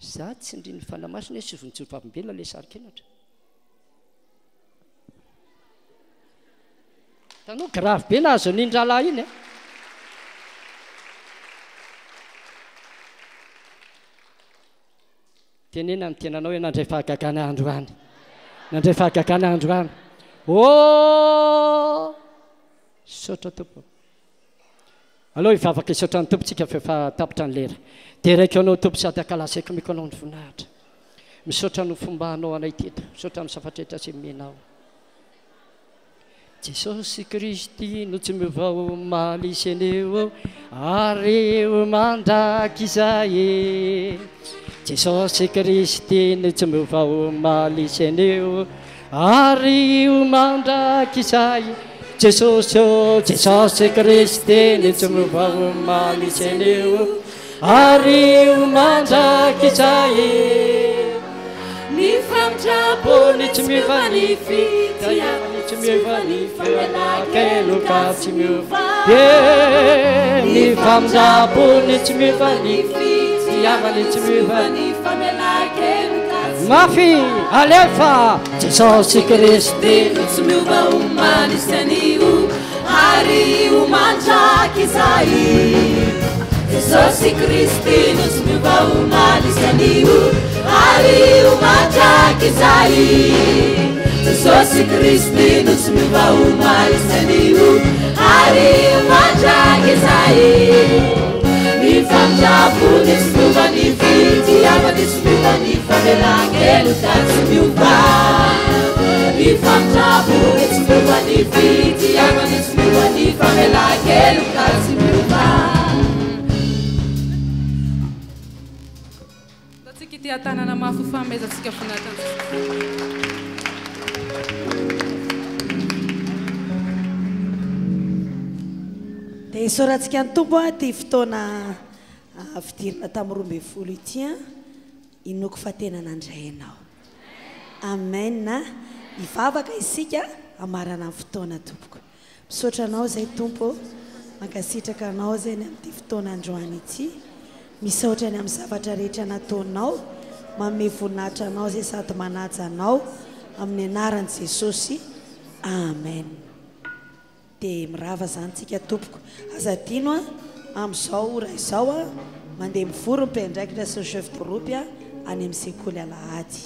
Za tsindrin'ny Fanahy Masina hoe sovy nijoro vavolombelona ilay saro-kenatra. Hitanao grave be nahazo an'iny rahalahy iny e. Tenena ny tenanao hoe nandray fahagagana androany. Nandray fahagagana androany. Oh! Misaotra Tompo. Aleo hivavaka hisaotra ny Tompo tsika fa efa tapitra ny lera. Deraiko Anao Tompo sady ankalazaiko omeko Anao ny voninahitra. Misaotra ny fombanao anay teto. Misaotra amin'ny zavatra rehetra izay omenao. Jesosy Kristy no tsy miova omaly sy anio ary ho mandrakizay. Jesosy Kristy no tsy miova omaly sy anio ary ho mandrakizay. Jesosy ô, Jesosy Kristy no tsy miova omaly sy anio ary ho mandrakizay. Ny famindram-pony tsy miova, ny fitiavany tsy miova, ny famelan-keloka tsy miova. Ie, ny famindram-pony tsy miova, ny fitiavany tsy miova, ny famelan-keloka tsy Mafy, alefa! Jesosy Kristy no tsy miova omaly sy anio ary ho mandrakizay. Jesosy Kristy no tsy miova omaly sy anio ary ho mandrakizay. Jesosy Kristy no tsy miova omaly sy anio ary ho mandrakizay. Ny famindram-pony tsy miova, ny fitiavany tsy miova, ny famelan-keloka tsy miova. Ny famindram-pony tsy miova, ny fitiavany tsy miova, ny famelan-keloka tsy miova. Ataontsika ity tanana mafy ho fanomezantsika voninahitra an'i Jesosy. Dia isaorantsika ny Tompo ity fotoana fidirana tamin'ny 12 ity an. Inoako fa tena nandray anao. Amen. Hivavaka isika hamarana ny fotoana tompoko. Misaotra anao izay Tompo ô. Mankasitraka anao izay ny amin'ity fotoana androany ity. Misaotra ny amin'ny zavatra rehetra nataonao. Manome voninahitra anao izay sady manaja anao amin'ny anaran'i Jesosy. Amen. Dia mirava izany tsika tompoko. Aza adino an, amin'izao ora izao an, mandeha mivory ny mpiandraikitra sy ny chef de groupe any amin'ny sekoly alahady.